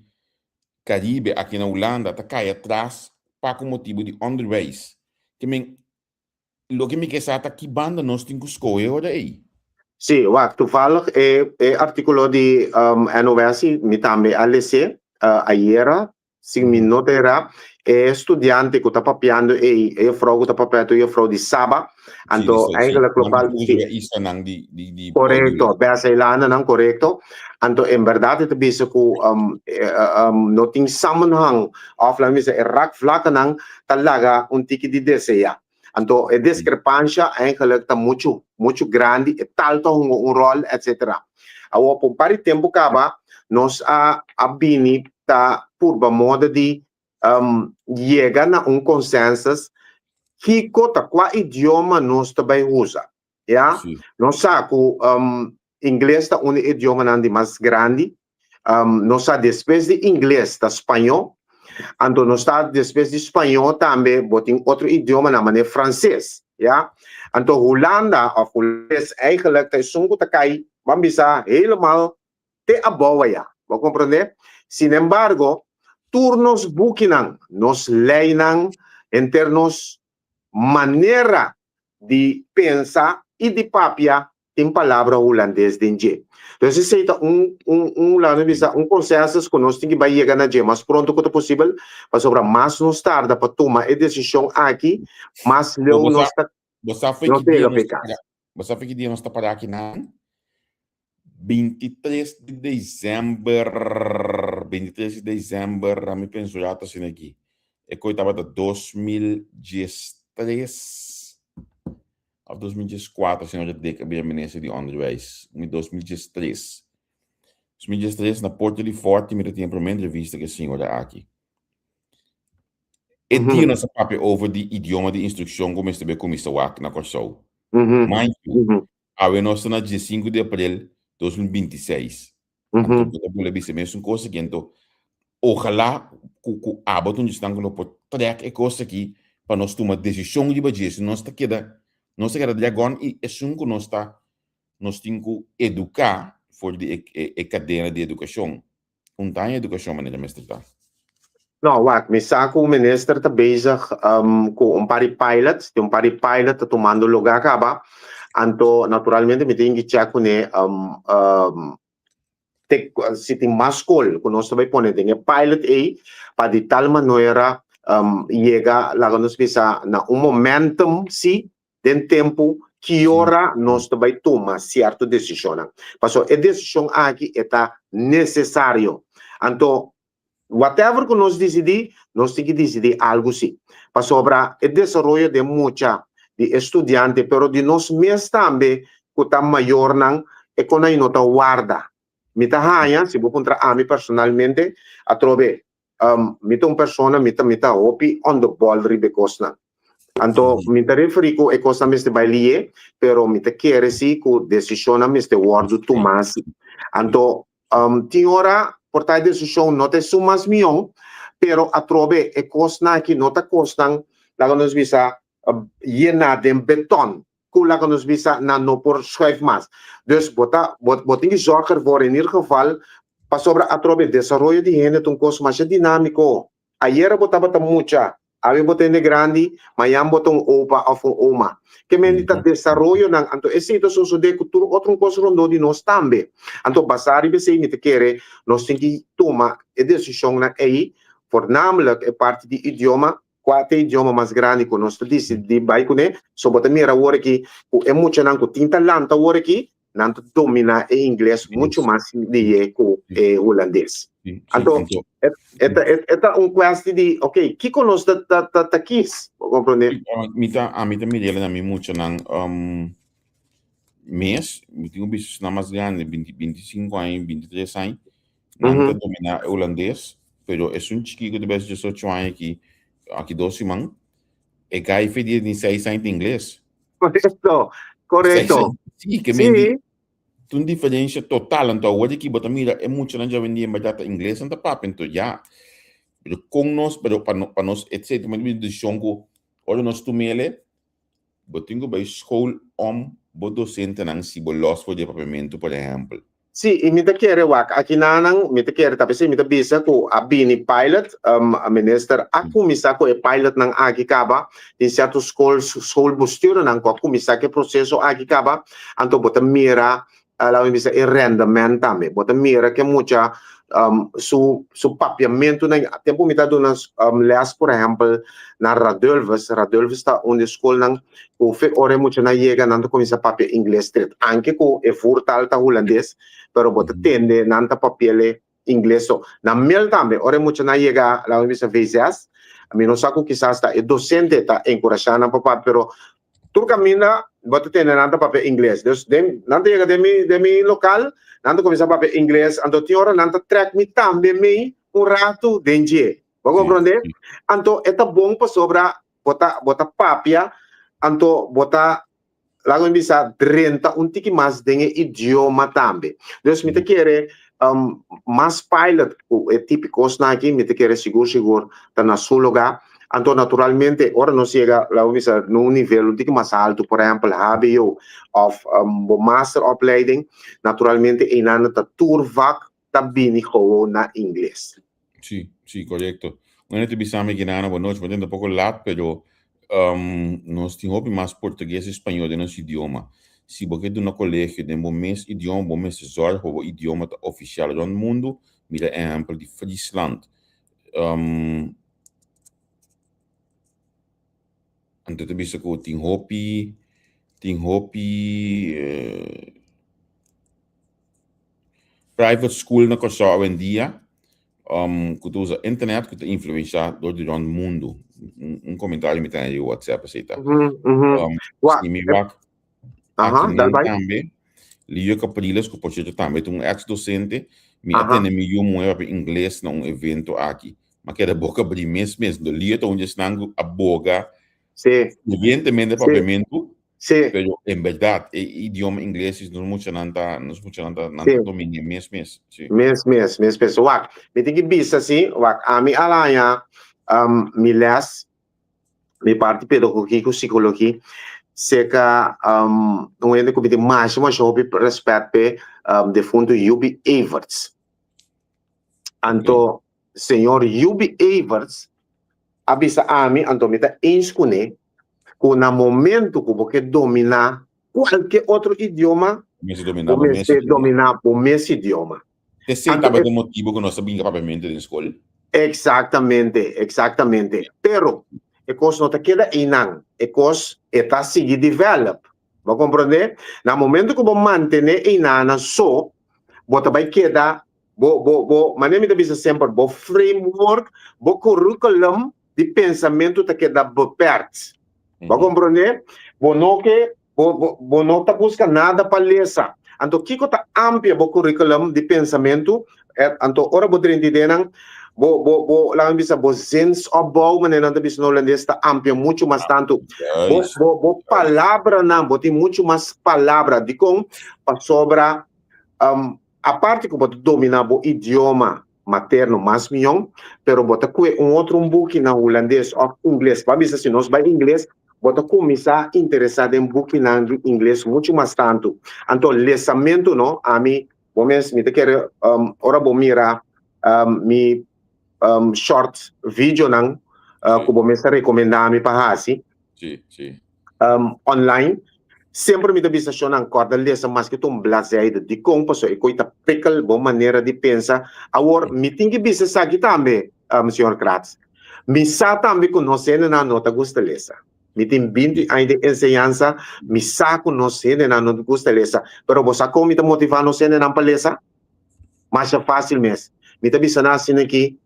Karibe aki na Hulanda ta kai atras pa ku motibu di onderwijs. Ke men, loke mi ke sa ta ki banda nos tin ku skohe ora ei. Sí, wak, toevallig e e artíkulo di NOS mi tambe a les'é ayera Si mi no ta erá, e studiante ku ta papiando ei, e juffrouw ku ta papia tu juffrouw di Saba, anto eigenlijk lo cual si islanan di di di Korekto, bes eilandennan, korekto. Anto en bèrdat e ta bisa ku no tin samenhang òf laga mi bisa e rakvlakkenan ta laga un tiki di deseá. Anto e diskrepansha eigenlijk ta muchu muchu grandi, e tal ta hunga un ròl etsetera. Awor pa un par di tempu kaba nos a a bini ta purba moda di yega na un consensus kiko ta kua idioma nos ta bai usa. Ya, nos sa ku ingles ta un di e idiomanan di mas grandi. Nos sa despues di ingles ta spañó. Anto nos ta despues di spañó tambe bo tin otro idiomanan manera franses. Ya, anto Hulanda òf hulandes eigenlijk ta esun ku ta kai, ban bisa, helemaal te abou aya. Bo a komprondé? Sinembargo, tur nos bukinan, nos leinan, henter nos manera di pensa i di papia tin palabra hulandes den dje. Entonces esei ta un un un laga nos bisa un consensus ku nos tin ki bai yega na dje mas pronto ku ta posibel, pasobra mas nos tarda pa tuma e desishon aki, mas leu nos ta Bo sa fo'i nos ki ta dia yega nos pa e ta kas. para, bo sa fo'i ki dia nos ta para akinan? 23 di december, 23 di december, a mi penso ya ta asina aki. E koe tabata 2013. Of 2014 señora Dick a bira minister di onderwijs. Mi 2013. 2013 na Porta di Forti mi ta tin e prome entrevista ku e señora aki. E dia nos a papia over di idioma di instrukshon ku mester be kuminsá wak na Kòrsou. Mind you, awe nos ta na diesinku di aprel 2026. Anto bo ta bula bisa mesun kos aki. Anto ojalá ku ku abo ta un djisnan ku no por trèk e kos aki pa nos tuma desishon riba dje. Si nos ta keda nos ta keda dragon i esun ku nos ta nos tin ku eduká for di e e kadena di edukashon. Un ta edukashon manera mester ta. No, wak, mi sa ku minister ta bezig ku un par di pilots, tin un par di pilot ta tumando lugá kaba, anto naturalmente mi tin ki check kuné te si tin mas skol ku nos ta bai pone den e pilot ei pa di tal manera yega laga nos bisa na un momentum si den tempu ki ora nos ta bai tuma sierto desishonnan. Pasobra e desishon aki e ta nesesario. Anto whatever ku nos disidí, nos tin ki disidí algu si. Pasobra e desaroyo den mucha, di e studiante, pero di nos mes tambe ku ta mayornan, e konai no ta warda. Mi ta haña, si bo puntra ami personalmente, atrobe mi ta un persona mi ta mi ta hopi on the ball riba e kosnan. Anto mi ta referí ku e kosnan mester bai lié, pero mi ta kere si ku desishonnan mester wòrdu tumá si. Anto tin ora por ta e desishon no ta esun mas mihó, pero atrobe e kosnan aki no ta kosnan laga nos bisa yená den beton ku laga nos bisa nan no por schuif mas. Dus bo ta bo bo tin ki zorg ervoor in ieder geval pasobra atrobe desaroyo di hende ta un kos masha dinámiko. Ayera bo tabata mucha, awe bo ta hende grandi, mañan bo ta un opa òf un oma. Ke men di ta desaroyonan, anto esei ta sosodé ku tur otro kos rondó di nos tambe. Anto basá riba esei mi ta kere nos tin ki tuma e desishonnan ei, voornamelijk e parti di idioma, Kua ta e idioma mas grandi ku nos ta disidí bai kuné? So bo ta mira awor aki ku e muchanan ku tin ta lanta awor aki, nan ta dominá e ingles muchu mas lihé ku e hulandes. Anto, e ta e ta un kuesti di, oke, kiko nos ta ta ta kis? Bo komprondé? Mi ta, ami ta mir'el na mi muchanan mes, mi tin un bisa esnan mas grandi, binti 25 aña, 23 aña, Nan ta dominá e hulandes, pero esun chikí ku ta bes 18 aña aki, aki dos siman, e gai fe di tin seis aña tin ingles. Korekto, korekto. Sí, ke men di, ta un diferensia total. Anto awor aki bo ta mira e muchanan djawendia en bèrdat ta ingles nan ta papia, anto ya. Pero kon nos, pero pa pa nos esei ta un desishon ku ora nos tum'el, bo tin ku bai skol om bo dosentenan si bo lòs for di e papiamentu, por ehèmpel. Sí, i mi ta kere wak akinanan, mi ta kere ta p'esei mi ta bisa ku a bini pilot, minister a kuminsá ku e pilotnan aki kaba, tin sierto skol, schoolbestuurnan ku a kuminsá ku e proseso aki kaba, anto bo ta mira, laga mi bisa e rendement tambe, bo ta mira ke mucha su su papiamentunan, tempu mi ta duna lès por ehèmpel na Radulphus, Radulphus ta un di e skolnan Ku fe ora e muchanan yega nan ta kuminsá papia ingles stret. Anke ku e voertaal ta hulandes, pero bo ta tende nan ta papi'el ingles so. Na mel tambe, ora e muchanan yega, laga mi bisa V6, mi no sa ku kisas ta e dosente ta enkurashá nan pa papia, pero tur kaminda bo ta tende nan ta papia ingles. Dus den nan ta yega den mi den mi lokal, nan ta kuminsá papia ingles, anto tin ora nan ta trèk mi tambe mei un ratu den dje. Bo komprondé? Anto e ta bon pasobra bo ta bo ta papia anto bo ta laga mi bisa drenta un tiki mas den e idioma tambe. Dus mi ta kere um, mas pilot ku e tipo kosnan aki mi ta kere sigur sigur ta na su lugá. Anto naturalmente ora nos yega laga mi bisa na un nivel un tiki mas alto, por ehempel HBO of um, bo masteropleiding, naturalmente einan ta tur vak ta bini gewoon na ingles. Sí, sí, korekto. Bueno, te bisa mi Ginana, bon nochi. Bo ta poko lat, pero um, nos tin hopi mas portugues i spañol den nos idioma. Si bo ke duna kolegio den bo mes idioma, bo mester zorg pa bo idioma ta ofisial rond mundu. Mira ehempel di Friesland. Um, anto ta bisa ku tin hopi, tin hopi eh, private school na Kòrsou awendia. Um, ku ta usa internet ku ta influenshá dor di rònt mundu. Un, un komentario mi tene di WhatsApp así ta. Um, Wak, si mi wak aha, aki dal nan bai. tambe, Lio Capriles, ku por sierto tambe ta un ex docente, mi a Aha. tene mi yu muhé papia ingles na un evento aki. M'a keda boka abrí mes mes. Ndo Lio ta un di esnan ku a boga Sí, fervientemente sí, papiamentu. sí. Pero en berdad, e idioma ingles is nos muchanan ta, nos muchanan ta, nan ta Sí. dominia mes mes. Sí. Mes mes, mes mes. Wak, mi tin ki bisa si, wak, ami a haña um, mi les, mi parti pedagogie ku psicologie, seka um, un hende ku mi tin masha masha hopi respet p'e, um, defunto Yubi Everts. Anto, señor Yubi Everts a bisa ami, anto mi ta eens kuné, ku na momento ku bo ke dominá kualke otro idioma, Mester dominá bo bo mes mester idioma. dominá bo mes idioma. Esei Anto tabata e e motibu ku nos a binga papiamentu den skol. Eksaktamente, eksaktamente. Pero e kos no ta keda einan, e kos e ta sigui develop. Bo a komprondé? Na momento ku bo mantené einanan so, bo ta bai keda bo bo bo manera mi ta bisa semper bo framework, bo curriculum di pensamentu ta keda beperkt. Bo a komprondé? Bo no ke bo bo bo no ta buska nada pa lesa. Anto kiko ta amplia bo curriculum di pensamentu? Anto ora bo drenta ideanan bo bo bo laga mi bisa bo zinsopbouw manera nan ta bisa na holandes ta amplia muchu mas tantu. Bo bo bo palabranan bo tin muchu mas palabra. Dikon? Pasobra Aparte ku bo ta dominá bo idioma materno mas mion, pero bo ta kue un otro un buki na hulandes òf ingles. Bo a bisa si nos bai ingles, bo ta kuminsá interesá den bukinan di ingles muchu mas tantu. Anto lesamentu no, ami bo mes mi ta kere ora bo mira mi short videonan ku bo mes ta rekomendá mi pa hasi, Sí, sí. Online, semper mi ta bisa shownan kòrda lesa maske ta un bladzijde. Dikon? Pasobra e koi ta prikkel bo manera di pensa. Awor, mi tin ki bisa esaki tambe, señor Kratz. Mi sa tambe ku nos hendenan no ta gusta lesa. Mi tin binti aña den enseñansa, mi sa ku nos hendenan no ta gusta lesa. Pero bo sa kon mi ta motivá nos hendenan pa lesa? Masha fásil mes. Mi ta bisa nan asina ki,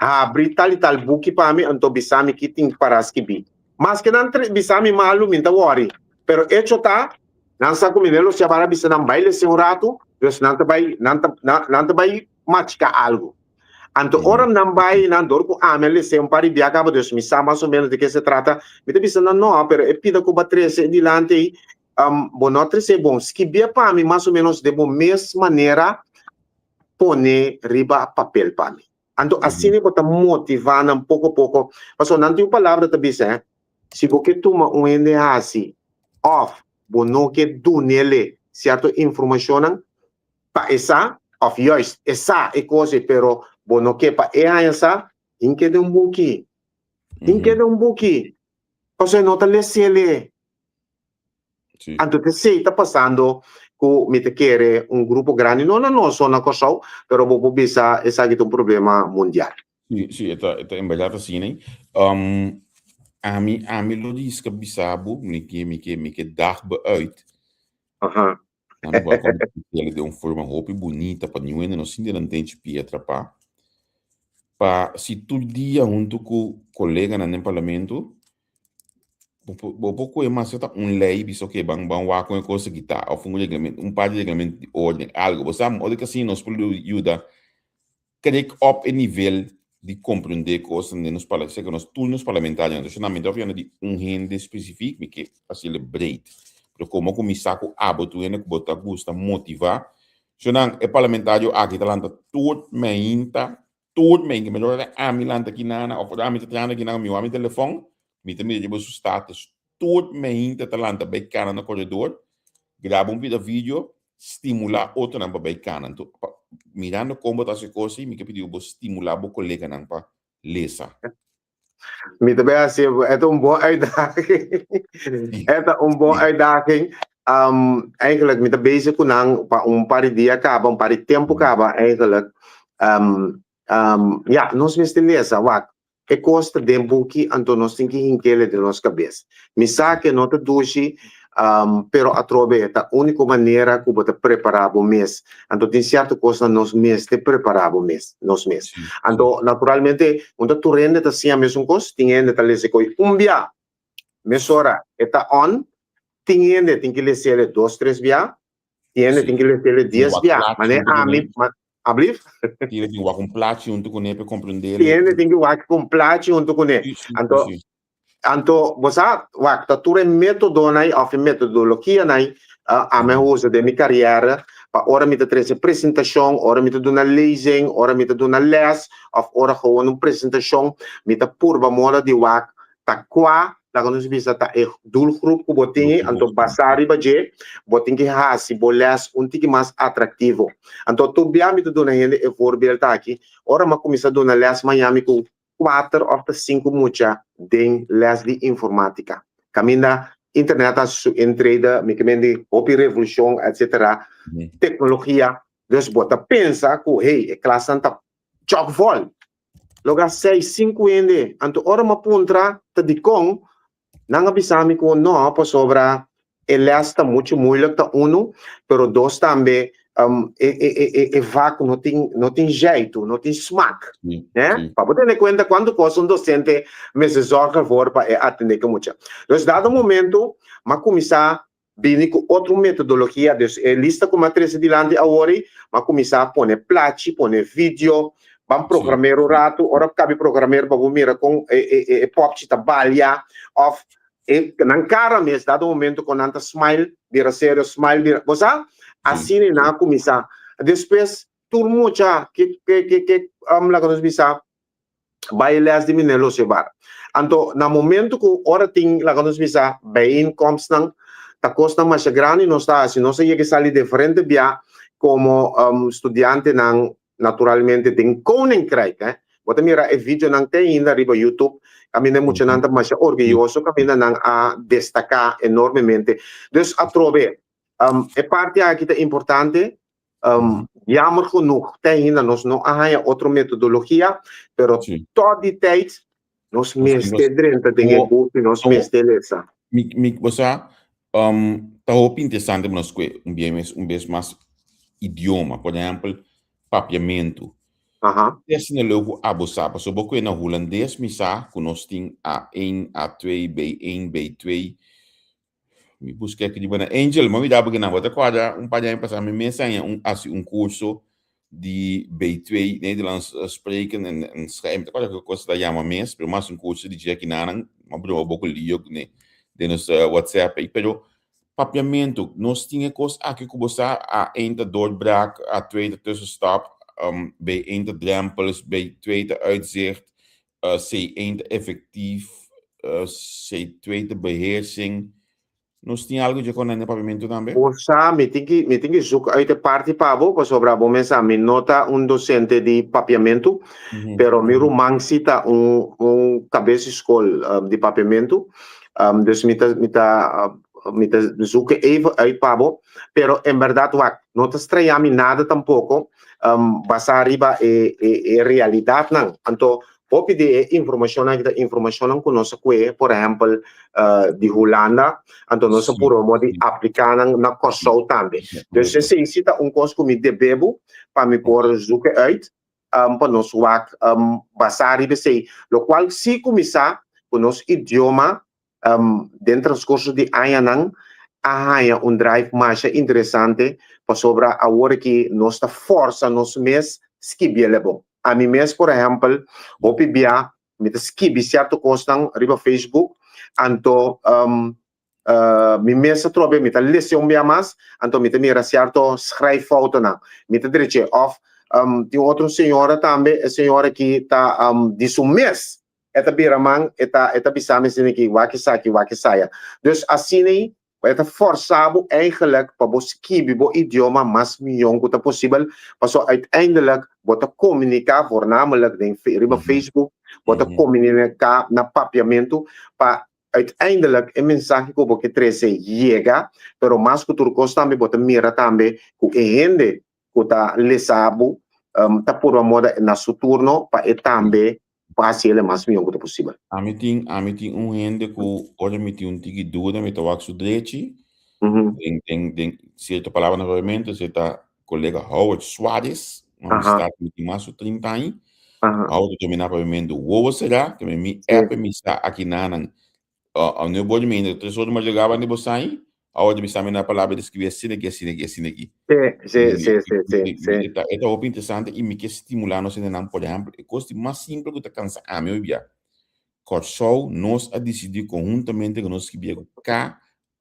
Habri tal i tal buki pa mi, anto bisa mi ki tin para skibí. Maske nan bisa mi malu, mi n'ta wòri. Pero echo ta, nan sa ku mi ne lo siabara bisa nan bai lese un ratu, dus nan ta bai, nan ta, nan ta bai machika algu. Anto ora nan bai, nan dor ku ami a lese un par di bia kaba, dus mi sa mas o menos di ke se trata, mi ta bisa nan no, pero e pida ku bo a trese dilanti ei, bo no a trese bon. Skibié pa mi mas o menos den bo mes manera, pone riba papel pa mi. Anto asina bo ta motivá nan poko poko. Pasobra nan tin un palabra ta bisa, eh, si bo ke tuma un hende hasi òf bo no ke dun'ele sierto informashonnan pa e sa, òf juist e sa e kos ei pero bo no ke pa e haña sa, hink'e den un buki. Hink'e den un buki. Pasobra e no ta les'ele. Sí. Anto t'esei ta pasando ku mi ta kere un grupo grandi, no na nos so na Kòrsou, pero bo por bisa esaki ta un problema mundial. Sí, sí, e ta, e ta en bèrdat asina. Um, ami, ami lo riska bisa bo, mi ke, mi ke, mi ke dag bo uit. Aha. Nan bo a kompartí den un forma hopi bunita pa niun hende no sinti nan tenchi pia atrapá. Pa si tur dia huntu ku koleganan den parlamento, Bo por bo por kohe mas ta un lei bisa oke ban ban wak kon e kos aki ta òf un reglamento un par di reglamento di orden algo bo sa ora ku asina nos por yuda krek op e nivel di komprende kosnan den nos parla seka nos tur nos parlamentarionan entonces mi ta hablando di un hende spesifik mi ke hasiel breed pero komo ku mi sa ku abo tur hende ku bo ta gusta motiva shownan e parlamentario aki ta lanta tur mainta Tur men ke mi lo ora ami lanta kinana of ora ami ta trahando kinana mi wak mi telefon mi ta mira riba su status tur meinta ta lanta bay kana na koredor graba un pida video stimula otronan pa bay kana anto pa mirando kon bo ta hasi kos ei mi ke pidi bo stimula bo koleganan pa lesa. Mi ta bay hasi e ta un bon uitdaging e ta un bon uitdaging um, eigenlijk mi ta bezig ku nan pa un par di dia kaba un par di tempu kaba eigenlijk um, um, ya nos mester lesa wak e kos ta den buki anto nos tin ki hinkele den nos kabes mi sa ke no ta dushi. Pero atrobe ta úniko manera ku bo ta prepará bo mes. Anto tin sierto kosnan nos mester prepará bo mes, nos mes. Anto naturalmente un ta tur hende ta siña mesun kos, tin hende ta lesa koe un bia mesora e ta on, tin hende tin ki les'e dos tres bia, tin hende tin ki les'e dies bia. Mane ami, ablief? Tin hende tin wak un plachi huntu kuné pa e komprendé. Tin hende tin ki wak un plachi huntu kuné. Anto Anto, bo sa, wak, ta tur e métodonan òf e metodologianan ami a usa den mi kariera pa ora mi ta trese presentashon, ora mi ta duna lezing, ora mi ta duna lès òf ora gewoon un presentashon, mi ta purba moda di wak ta kua, laga nos bisa, ta e doelgroep ku bo tin ei, anto basá riba dje bo tin ki hasi bo lès un tiki mas atraktivo. Anto tur bia mi ta duna hende e voorbeeld aki, ora mi a kuminsá duna lès maña mi ku kuater òf ta sinku mucha den lès di informátika. Kaminda internet a hasi su entreda, mi ke men di hopi revolushon etsetera, teknologia. Dus bo ta pensa ku hey, e klasnan ta chòkvòl. Loga seis, sinku hende. Anto ora mi a puntra ta dikon, Nan a bisa mi ku no, pasobra e lès ta muchu muilik ta unu, pero dos tambe e vak no tin no tin zjeitu, no tin smak. Ne? Pa bo tene kuenta kuantu kos un dosente mester zòrg ervoor pa e atendé ku mucha. Dus dado momento m'a kuminsá bini ku otro metodologia, dus e lista ku mi a trese dilanti awor ei, mi a kuminsá pone plachi, pone video, ban programer un ratu, ora bo kabi programer pa bo mira kon e popchi ta balia, òf e nan kara mes, dado momento kon nan ta smile, bira serio, smile, bira, bo sa? Asina nan a kuminsá. Despues tur mucha ke ke ke laga nos bisa bai les di Meneer Losebar. Anto na momento ku ora tin laga nos bisa bijeenkomstnan ta kosnan masha grandi nos ta hasi, nos a yega sali diferente bia komo studiantenan naturalmente den Koninkrijk eh. Bo ta mira e videonan te ainda riba YouTube kaminda e muchanan ta masha orguyoso kaminda nan a destaká enormemente. Dus atrobe e parti aki ta importante. Jammer genoeg, te ainda nos no a haña otro metodologia, pero tot di tijd nos mester drenta den e buki, nos mester lesa. Mi, mi, bo sa, ta hopi interesante pa nos kue un bia mes, un bes mas idioma, por ehempel, papiamentu. Te asina leu ku abo sa, pasobra bo kue na hulandes mi sa ku nos tin A1, A2, B1, B2, Mi busca aki riba na Angel, mami daba ki nan. Bo ta cuadra un par di aña pasa mi mes aña un hasi un curso di B2 Nederlands spreken en en schrijven. Mi ta cuadra ki cosa ta yama mes, pero mi hasi un curso di dje aki nanan. Mi a broma bo cu lio cu ne den nos WhatsApp ei. Pero papiamento, nos tin e cos aki cu bo sa A1 ta doorbraak, A2 ta tussenstap, B1 ta drempels, B2 ta uitzicht, C1 ta efectief, C2 ta beheersing. Nos tin algo dje konende papiamentu tambe? Bo sa, mi tin ki, mi tin ki zoek uit e parti pa bo, pasobra bo mes sa, mi no ta un docente di papiamentu, pero mi ruman si ta un, un kabes di skol di papiamentu. Dus mi ta, mi ta, mi ta zoek e even uit pa bo, pero en berdad wak, no ta straña mi nada tampoko, basá riba e e realidatnan. Anto hopi di e informashonnan aki ta informashonnan ku nos a kue, por ehèmpel di Hulanda, anto nos a purba modo di apliká nan na Kòrsou tambe. Dus esei si ta un kos ku mi debe bo pa mi por zoek e uit pa nos wak basá riba esei. Lokual si kuminsá ku nos idioma Den transcurso di añanan a haña un drive masha interesante pasobra awor aki nos ta forsa nos mes skibiel e bon. Ami mes por ehempel hopi bia mi ta skibi cierto cosnan riba Facebook anto mi mes atrobe mi ta lese un bia mas anto mi ta mira cierto schrijffoutennan mi ta dreche of tin otro señora tambe e señora aki ta di su mes E ta bira man, e ta e ta bisa mi asina ki wak esaki, wak esaya. Dus asina ei e ta forsa bo eigenlijk pa bo skibi bo idioma mas mion ku ta posibel, pasobra uiteindelijk bo ta komuniká voornamelijk den riba Facebook, bo ta komuniká na papiamentu pa uiteindelijk e mensahe ku bo ke trese yega, pero mas ku tur kos tambe bo ta mira tambe ku e hende ku ta lesa bo ta purba moda na su turno pa e tambe pa hasi el e mas mihó ku ta posibel. Ami tin, ami tin un hende ku ora mi tin un tiki duda mi ta wak su drechi. Den, den, den cierto palabra na papiamento, se ta colega Howard Suarez, un amistad mi tin mas ku 30 aña. Howard ta domina papiamento wowo será, ke mi app mi sa aki nanan. Nu bo di mi hende 3 ora di madrugada banda di bo sa'i, Howard ta bisa mi na palabra di scribi asina aki, asina aki, asina aki. E ta hopi interesante i mi ke stimula nos hendenan, por ehempel, e kos di mas simpel ku ta kansa ami hoy bia, Kòrsou nos a disidí konhuntamente ku nos skibié ku K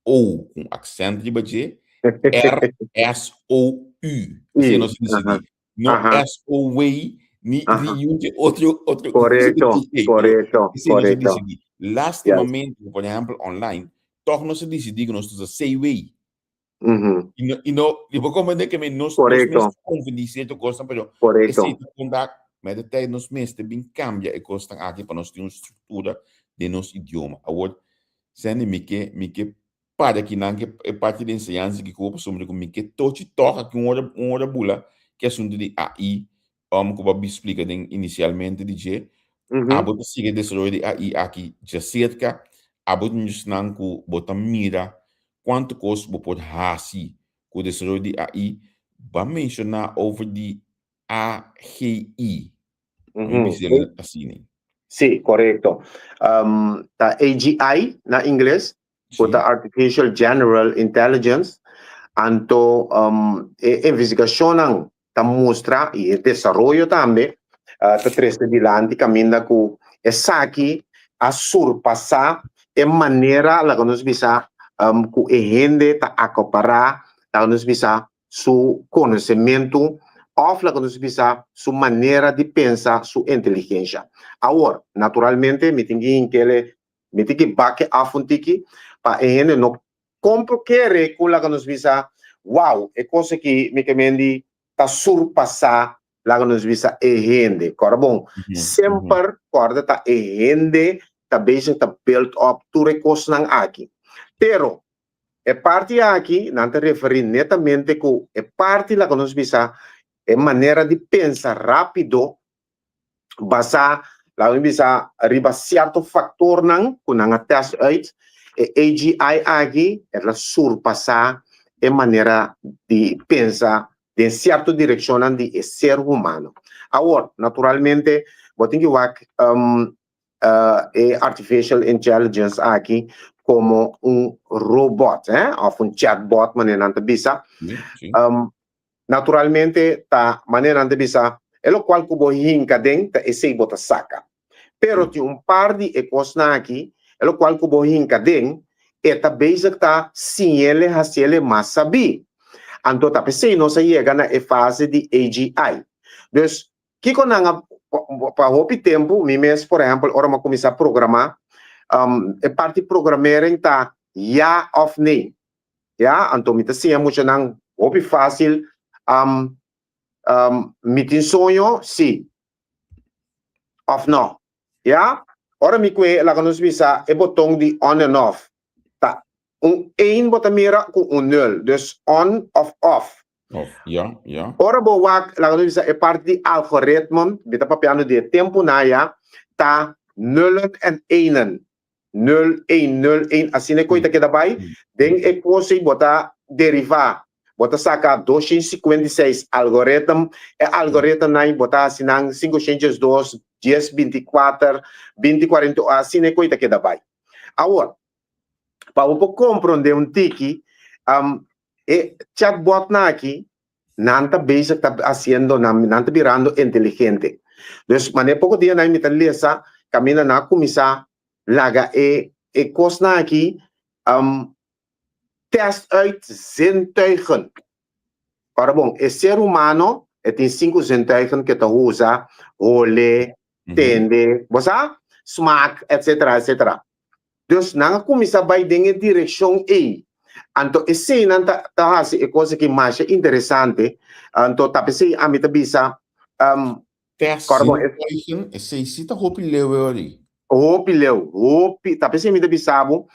O ku un aksènt riba dje, R S O U. Asina nos a disidí. No S O W ni niun dje otro otro Korekto, korekto, Asina nos a korekto. disidí. Lástimamente, por ehèmpel online, tòg nos a disidí ku nos ta usa C W. I no, i no, i bo comprende que nos, nos mester confundí cierto cosnan, pero esei ta conta met de tijd nos mester bin cambia e cosnan aki pa nos tin un structura den nos idioma. Awor, Sandy, mi ke, mi ke para akinan ke e parti di enseñansa ki ku pasobra ku mi ke tochi tòg aki un ora, un ora bula ke asuntu di AI, ku bo a bin splika den inisialmente di dje. Abo ta sigui e desaroyo di AI aki djaserka, abo ta ñusnan ku bo ta mira kuantu kos bo por hasi ku desaroyo di AI. Bo a menshoná over di AGI. Mi bisa el asina. Sí, korekto. Ta AGI na ingles, ku ta Artificial General Intelligence. Anto e investigashonnan ta mustra i e desaroyo tambe ta trese dilanti kaminda ku esaki a surpasá e manera laga nos bisa ku e hende ta akapará laga nos bisa su konosementu òf laga nos bisa su manera di pensa, su inteligensha. Awor, naturalmente mi tin ki hink'el mi tin ki bak e af un tiki pa e hende no Kon por kere ku laga nos bisa, Wow, e kos aki mi ke mendi ta surpasá laga nos bisa e hende. Kòrda bon, semper kòrda ta e hende ta bezig ta build up tur e kosnan aki. Pero e parti aki nan ta referí netamente ku e parti laga nos bisa e manera di pensa rápido basá, laga mi bisa, riba sierto faktornan ku nan a tèst uit, e AGI aki e ta surpasá e manera di pensa den sierto direkshonnan di e ser humano. Awor, naturalmente, bo tin ki wak e artificial intelligence aki komo un robot, òf un chatbot manera nan ta bisa. Naturalmente ta manera nan ta bisa, e locual cu bo hinca den ta esey bo ta saca. Pero tin un par di e cosnan aki, e locual cu bo hinca den, e ta bezig ta siñele haciele mas sabí. Anto ta p'esey nos a yega na e fase di AGI. Dus, kico nan a, pa hopi tempo, mi mes por ehempel ora mi a cuminsa programa, e parti programering ta ja of nee. Ya, anto mi ta siña muchanan hopi fácil. Um, um, mi tin soño? Sí. Of no? Ya? Ora mi kue, laga nos bisa, e boton di on en off. Ta un één bo ta mira ku un nul. Dus on of off. Off, ya, ya. Ora bo wak, laga nos bisa, e parti di algoritmo, mi ta papiando di e tempunan ya, ta nullen en enen. Nul, een, nul, een, asina e koi ta keda bai. Den e kos ei bo ta derivá, bo ta saka 256 algoritm, e algoritmnan bo ta hasi nan 502, 10, 24, 20, 48, asina e koi ta keda bai. Awor, pa bo por komprondé un tiki, e chatbotnan aki, nan ta bezig ta haciendo nan nan ta birando inteligente. Dus manera poco dianan mi ta lesa caminda nan a cuminsa laga e e cosnan aki um test uit zintuigen. Ora bon, e ser humano e tin cinco zintuigen ke ta usa, hole, tende, bo sa? Smaak, etcetera, etcetera. Dus nan a kuminsá bai den e direkshon ei. Anto eseinan ta ta hasi e kos aki masha interesante. Anto ta p'esei ami ta bisa, Tèst kòrda bon, e. zintuigen, esei si ta hopi leu e ori. Hopi leu, hopi. Ta p'esei mi ta bisa bo,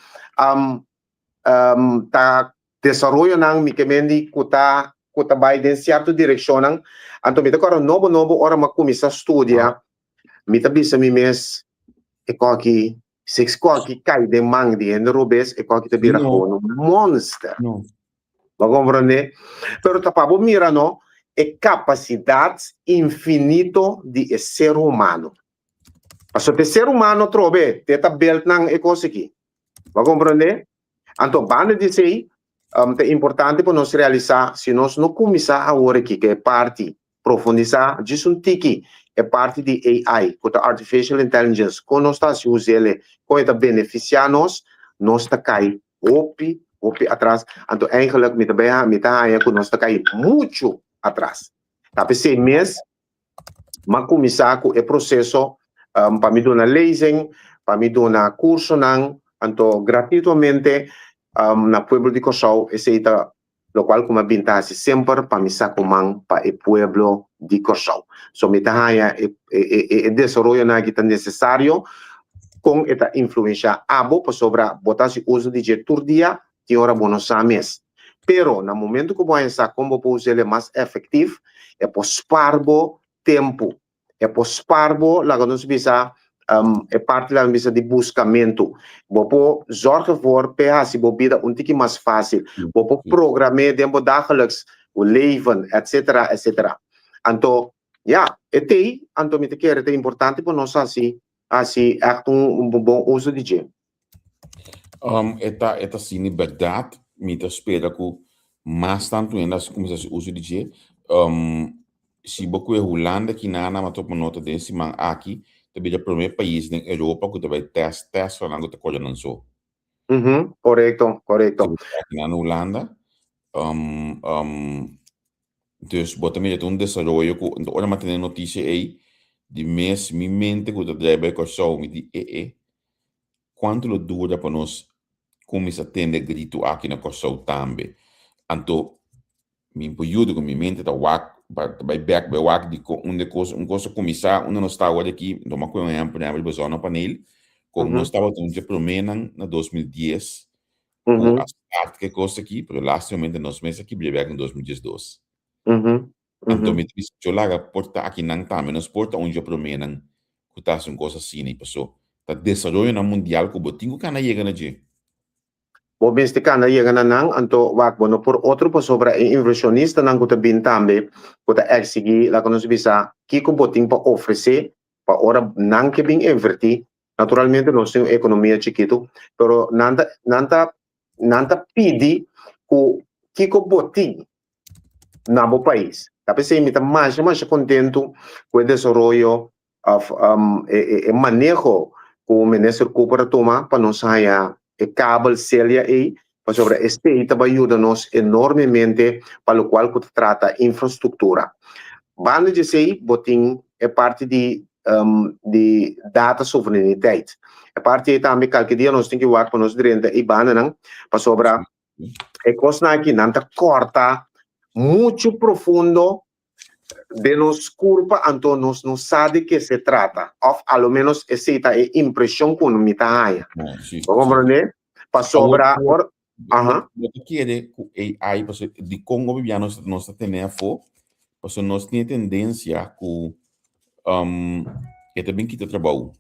ta desaroyonan mi ke mendi ku ta ku ta bai den sierto direkshonnan. Anto mi ta kòrda nobo nobo ora mi a kuminsá studia, mi ta bisa mi mes, e kòki. Si e koki kai den man di hende robes, e koki ta bira No. gewoon un monster. No. Bo comprende? Pero ta pa bo mira no, e capacidad infinito di e ser humano. Pasobra e ser humano trobe, te ta build nan e cos aki. Bo comprende? Anto banda di esey, ta importante pa nos realisa, si nos no cuminsa awor aki cu e parti profundisá djis un tiki e parti di AI, ku ta Artificial Intelligence, kon nos ta hasi us'el, kon e ta benefisiá nos, nos ta kai hopi, hopi atras. Anto eigenlijk mi ta bai mi ta haña ku nos ta kai muchu atras. Ta p'esei mes m'a kuminsá ku e proseso pa mi duna lezing, pa mi duna kursonan, anto gratuitamente na pueblo di Kòrsou. Esei ta lokual ku mi a bin ta hasi semper pa mi sa ku man pa e pueblo di Kòrsou. So mi ta haña e e desaroyonan aki ta nesesario kon e ta influenshá abo pasobra bo ta hasi uso di dje tur dia tin ora bo no sa mes. Pero na momento ku bo haña sa kon bo por us'el e mas efektif e por spar bo tempu. E por spar bo, laga nos bisa, e parti laga nos bisa di buskamentu. Bo por zorg ervoor p'e hasi bo bida un tiki mas fásil. Bo por program'é den bo dagelijks leven, etcetera, etcetera. Anto, ya, e t'ei, anto mi ta kere ta importante pa nos hasi, hasi ègt un bon uso di dje. E ta, e ta asina bèrdat. Mi ta spera ku mas tantu hende a kuminsá hasi uso di dje. Si bo kue Hulanda kinana a topa nota den siman aki ta bira prome pais den Europa ku ta bai test Teslanan ku ta kore nan so. Korekto, korekto. Kinana Hulanda. Dus bo ta mira ta un desaroyo ku ora mi a tene notisia ei di mes mi mente ku ta drai bai Kòrsou mi di e e kuantu lo dura pa nos kuminsá tende e gritu aki na Kòrsou tambe. Anto Mi por yuda ku mi mente ta wak, ta bai bek bai wak di kon unda e kos, un kos a kuminsá, unda nos ta awor aki, tuma ku un ehèmpel por ehèmpel riba zonnepaneel, kon nos tabata un dje proménan na 2010 ku a start ku e kos aki, pero lastimamente nos mes a kibra bek na 2012. Anto mi ta bisa yo laga por ta akinan tambe nos por ta un dje proménan ku ta hasi un kos asina, paso ta desaroyonan mundial ku bo tin ku kana yega na dje. Bo mester kanda yega na nan, anto wak bo no por otro pasobra e inversionistanan ku ta bin tambe ku ta eksigí laga nos bisa kiko bo tin pa ofresé pa ora nan ke bin invertí. Naturalmente nos tin un ekonomia chikitu, pero nan ta nan ta nan ta pidi ku kiko bo tin na bo pais. Ta p'esei mi ta masha masha kontentu ku e desaroyo of e maneho ku Minister Cooper a tuma pa nos haña e kabel Celia ei, pasobra esei ta bai yuda nos enormemente pa lokual ku ta trata infrastruktura. Banda di esei bo tin e parti di di data sovereniteit. E parti ei tambe kalke dia nos tin ki wak pa nos drenta ei bandanan pasobra e kosnan aki nan ta kòrta muchu profundo den nos kurpa anto nos no sa di ke se trata òf a lo ménos esei ta e impreshon ku mi ta haña. Bo komprondé? Pasobra ora aha. Bo ta kere ku AI pasobra dikon hopi bia nos nos ta tene afó pasobra nos tin e tendensia ku e ta bin kita trabou.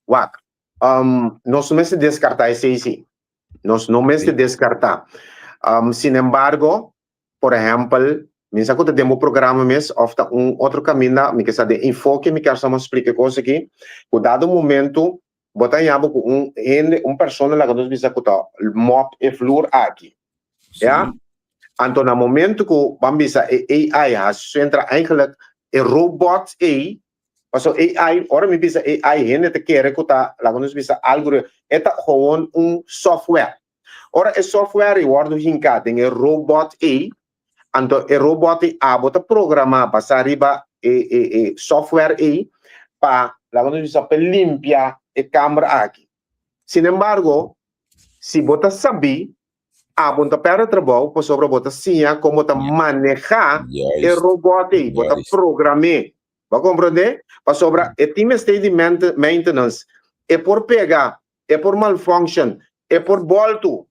Wak, nos no mester deskartá esei si. Nos no mester deskartá. Sinembargo, por ehèmpel, mi sa ku ta den bo programa mes òf ta un otro kaminda, mi ke sa den enfoke mi kier sa mas splika e kos aki, ku dado momento bo ta haña bo ku un hende, un persona laga nos bisa ku ta mòp e flur aki, ya. Anto na momento ku ban bisa e AI hasi su entra eigenlijk e robot ei Paso AI, ora mi bisa AI, hende ta kere ku ta, laga nos bisa algoritmo, e ta gewoon un software. Ora e software ei wòrdu hinká den e robot ei, anto e robot ei abo ta programá basá riba e e e software ei pa, laga nos bisa, pa e limpia e kamber aki. Sinembargo, si bo ta sabí, abo no ta pèrdè trabou pasobra bo ta siña kon bo ta manehá e robot ei, bo ta program'é. Bo a komprondé? Pasobra e tin mester di maintenance, e por pega, e por malfunction, e por bòltu.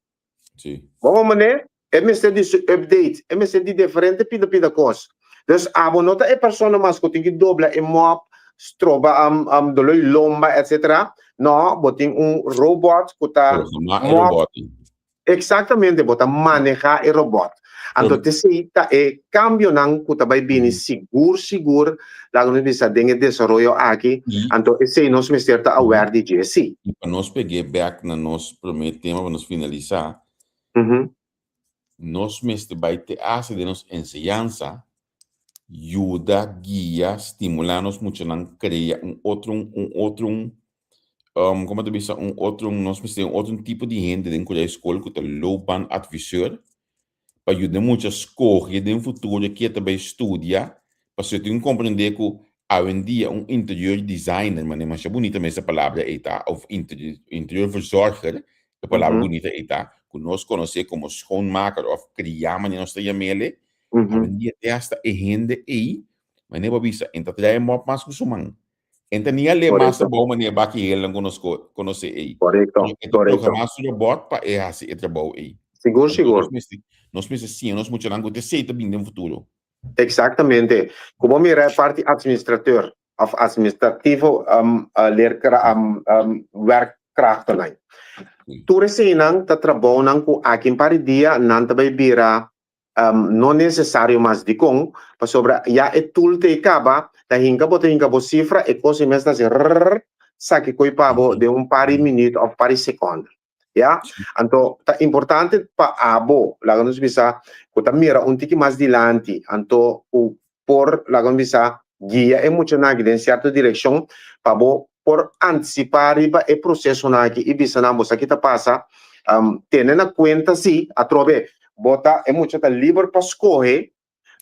Bo a komprondé? E mester di su update, e mester di diferente pida pida kos. Dus abo no ta e persona mas ku tin ki dobla e mòp, stroba doló di lomba etcetera. No, bo tin un robot ku ta Programá e robot ei. Exactamente, bo ta maneha e robot. Anto t'esei ta e cambionan cu ta bay bini sigur sigur, laga nos bisa, den e desaroyo aki. Anto esei nos mester ta aware di dje, si. I pa nos peg'é bek na nos promé tema pa nos finalisá, nos mester bay te hasta den nos enseñansa yuda, guia, stimulá nos muchanan crea un otro, un otro, como ta bisa, un otro, nos mester un otro tipo di hende den cual school cu ta loopbaanadviseur pa yuda mucha scoge den futuro ke ta bay studia, pasobra tin cu comprende cu awendia un interior designer, manera masha bunita mes e palabra ey ta, of interior verzorger, e palabra bunita ey ta, cu nos conoce como schoonmaker of cria manera nos ta yamele, awendia te hasta e hende ey, manera bo a bisa, e ta trae mop mas cu su man. En ta ni a le mas trabou manera baki helnan ku nos konosé ei. Korekto, E ta korekto. programá su robòt pa e hasi e trabou ei. Sigur, Anto sigur. nos mester, nos mester siña nos muchanan ku ta esei ta bini den futuro. Eksaktamente. Ku bo mira e parti administrateur òf administrativo leerkra werkkrachtennan. Tur eseinan ta trabounan ku aki un par di dia nan ta bai bira no necesario mas. Dikon? Pasobra ya e tool ta e caba, ta hinca bo ta hinca bo cifra, e cos e mes ta haci rrrr, saki coy pa bo den un par di minuut of par di seconde. Ya? Anto ta importante pa abo, laga nos bisa, cu ta mira un tiki mas dilanti, anto cu por, laga nos bisa, guia e muchanan aki den cierto direccion pa bo por anticipa riba e procesonan aki y bisa nan bo sa ki ta pasa, tene na cuenta si, atrobe, bo ta, e mucha ta liber pa scoge,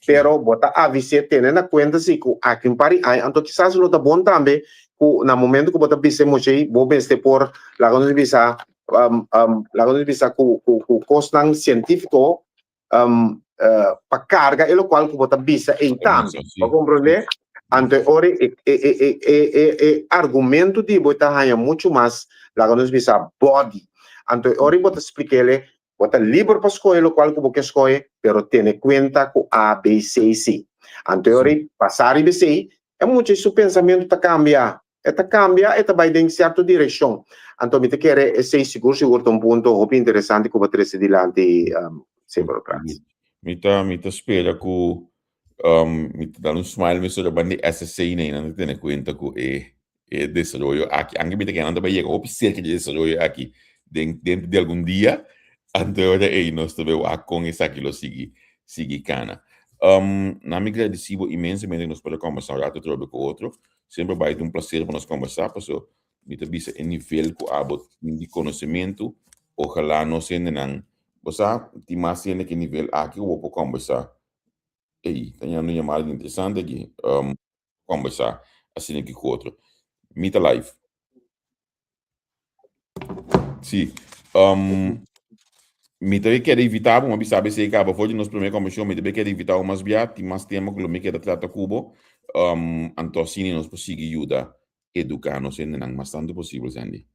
pero bo ta avis'é tene na cuenta si cu aki un par di aña, anto kisas lo ta bon tambe cu na momento cu bo ta bisa e mucha ei, bo mester por, laga nos bisa, laga nos bisa cu, cu, cu cosnan cientifico, pa carga e locual cu bo ta bisa ei tambe. Bo comprende? Anto e ora e, e, e, e, e, e argumento di bo ta haña mucho mas, laga nos bisa, body. Anto e ora bo ta splikele, bo ta liber pa scoge locual cu bo ke scoge, pero tene cuenta cu A, B, C, C. Anto e ora pasa riba esei, e mucha su pensamento ta cambia. E ta cambia, e ta bay den cierto direccion. Anto mi ta kere esey sigur sigur ta un punto hopi interesante cu bo trece dilanti, Señor Prats. Mi ta mi ta spera cu mi ta dal un smile mesora ban di SSC na nan ta tene cuenta cu e e desaroyo aki. Anke mi ta kere nan ta bay yega hopi cerca di e desaroyo aki den dentro di algun dia. Anto e ora ey nos ta bay wak con esaki lo sigui sigui cana. Na mi gradeci bo inmensamente cu nos por a combersa un rato atrobe cu otro. Semper bai ta un placer pa nos combersa paso mi ta bisa e nivel cu abo tin di conocemento ojalá nos hendenan bo sa tin mas hende ke nivel aki cu bo por combersa ey ta yendo un yamada interesante aki combersa asina aki cu otro mi ta live. Sí. Um, mi ta kere invitá bo, mi a bisa esei kaba for di nos primer kombersashon, mi ta kere invitá bo mas bia, tin mas tema ku lo mi kere trata ku bo. Um, anto asina nos por sigui yuda eduká nos hendenan mas tantu posibel, Sandy.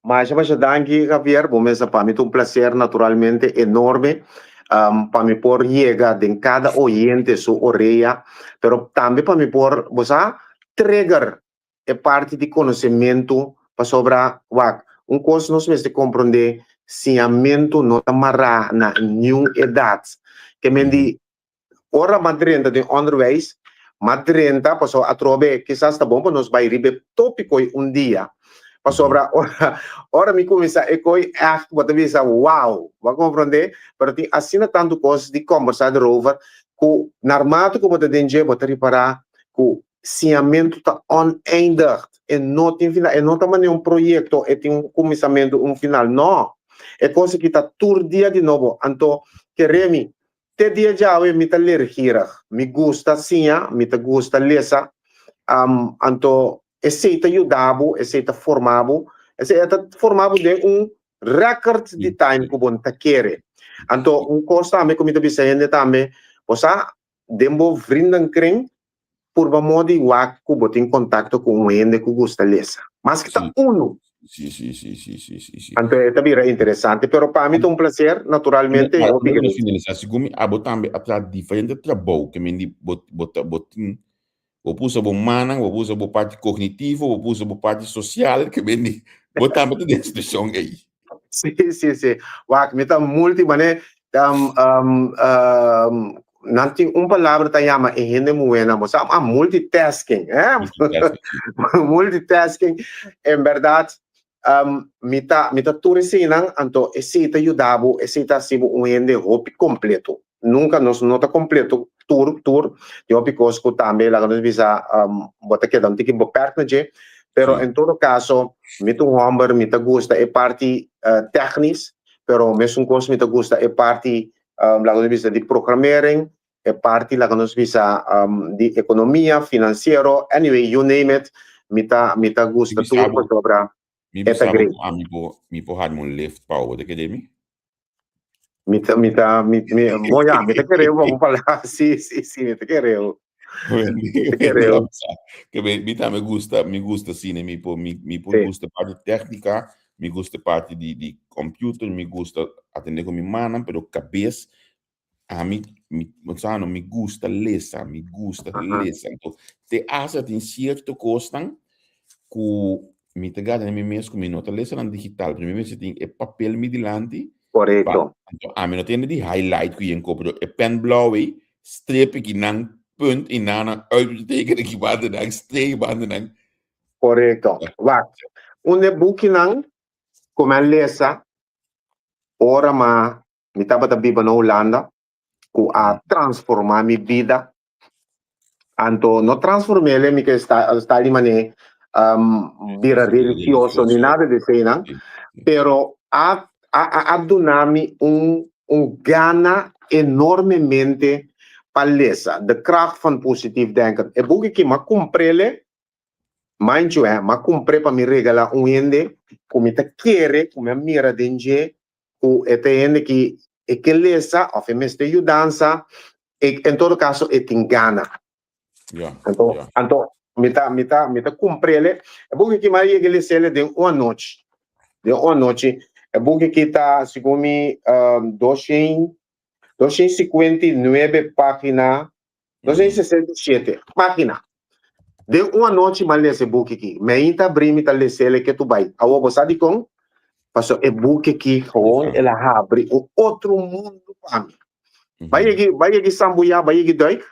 Masha masha danki Javier, bo mesa pa mi ta un placer naturalmente enorme um, pa mi por yega den cada oyente su orea, pero tambe pa mi por, bo sa, trigger e parti di konosementu pasobra wak un kos nos mester komprondé siñamentu no ta mará na niun edat ke men di ora m'a drenta den onderwijs m'a drenta pasobra atrobe kisas ta bon pa nos bai riba e topiko ei un dia pasobra ora ora mi kuminsá e koi ègt bo ta bisa wow bo a komprondé pero tin asina tantu kos di kombersá erover ku narmate ku bo ta den dje bo ta ripará ku Siñamentu ta oneindig, e no tin final, e no ta manera un proyekto, e tin un kuminsamentu, un final, no. E kos aki ta tur dia di nobo. Anto, kere mi, te dia djawe mi ta leergierig, mi gusta siña, mi ta gusta lesa, anto esei ta yuda bo, esei ta forma bo, esei e ta forma bo den un record di time ku bo no ta kere. Anto, un kos tambe ku mi ta bisa hende tambe, bo sa, den bo vriendenkring purba moda di wak ku bo tin kontakto ku un hende ku gusta lesa. Maske ta unu. Sí, sí, sí, sí, sí, sí, sí. Anto e ta bira interesante, pero pa mi ta un placer, naturalmente. Ma, hopi ma gracias. finalisa, segun mi abo tambe a traha diferente trabou ke men di bo, bo ta, bo tin. Bo por usa bo mannan, bo por usa bo parti kognitivo, bo por usa bo parti sosial, ke men di, bo tambe ta den situashon ei. Sí, sí, sí. Wak, mi ta multi, mane, um, um, um, nan tin un palabra ta yama e hende muhénan, bo sa, ah, multitasking, eh? Multitasking. Multitasking. En bèrdat, um, mi ta, mi ta tur eseinan, anto esei ta yuda bo, esei ta hasi bo un hende hopi kompleto. Nunka nos no ta kompleto tur, tur, tin hopi kos ku tambe laga nos bisa, um, bo ta keda un tiki beperkt na dje, pero en todo kaso, mi ta un hòmber, mi ta gusta e parti uh, technisch, pero mesun kos mi ta gusta e parti, um, laga nos bisa, di programmering, e parti laga nos bisa um, di ekonomia, finansiero, anyway, you name it, mi ta, mi ta gusta tur pasobra Mi e ta bisa bo great. ku ami por, mi por hasi un lift pa bo, ta kere mi? Mi ta, mi ta, mi, mi, bo ya, mi ta kere bo pala, sí, sí, sí, mi ta kere bo. Mi ta kere bo. Que mi, mi tambe gusta, mi gusta cine, mi por, mi, mi por Sí. gusta parte técnica, mi gusta parte di, di computer, mi gusta atender con mi manan, pero cabez, ami, mi, bo sa no, mi gusta lesa, mi gusta lesa. Anto, te hasta tin cierto cosnan cu mi ta gana den mi mes cu mi no ta lesa nan digital, pero mi mester tin e papel mi dilanti. Correcto. Anto, ami no tende di highlight cu yen ko, pero e pen blauw ei, streep ki nan punt i nan nan uitroepteken ki banda nan, streep banda nan. Correcto. Wak, un de bukinan cu mi a lesa ora ma Mi tabata biba na Hulanda ku a transformá mi bida. Anto no transform'é mi ke sta sta di manera bira religioso ni nada di eseinan, pero a a a duna mi un un gana enormemente pa lesa. De kracht van positief denken. E buki aki mi a kumpr'é manchu hè, mi a kumpr'é pa mi regalá un hende ku mi ta kere ku mi a mira den dje ku e ta hende ki e ke lesa òf e mester yudansa, e en todo kaso e tin gana. Ja, Anto, ja. anto mi ta, mi ta, mi ta kumprele. E buki ki mi a yega lesele den un anochi. Den un anochi. E buki ki ta, segun mi, um, doshen, doshen sikuenta i nuebe página, doshen sesenta i shete página. Den un anochi mi a lesa e buki aki. Mi ainda ta abri mi ta les'el e ke tu bai. Awor bo sa dikon? Pasobra e buki aki gewoon el a habri un otro mundu pa mi. Bai yegi, bai yegi sambuyá, bai yegi duik?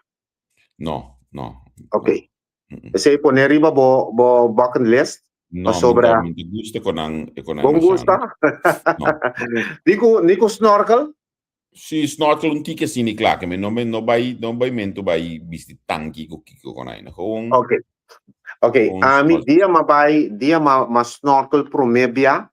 No, no. Ok. Esei pone riba bo bo bucket list. No, Pasobra. Mi ta gusta kon nan, kon nan Bon gusta? No. Ni ku, ni ku snorkel? Si, snorkel un tiki asina i kla, ke mi no no bai no bai mento bai bisti tanki ku kiko kon aina. Gewoon. Ok. Ok, ami dia m'a bai, dia m'a m'a snorkel promé bia,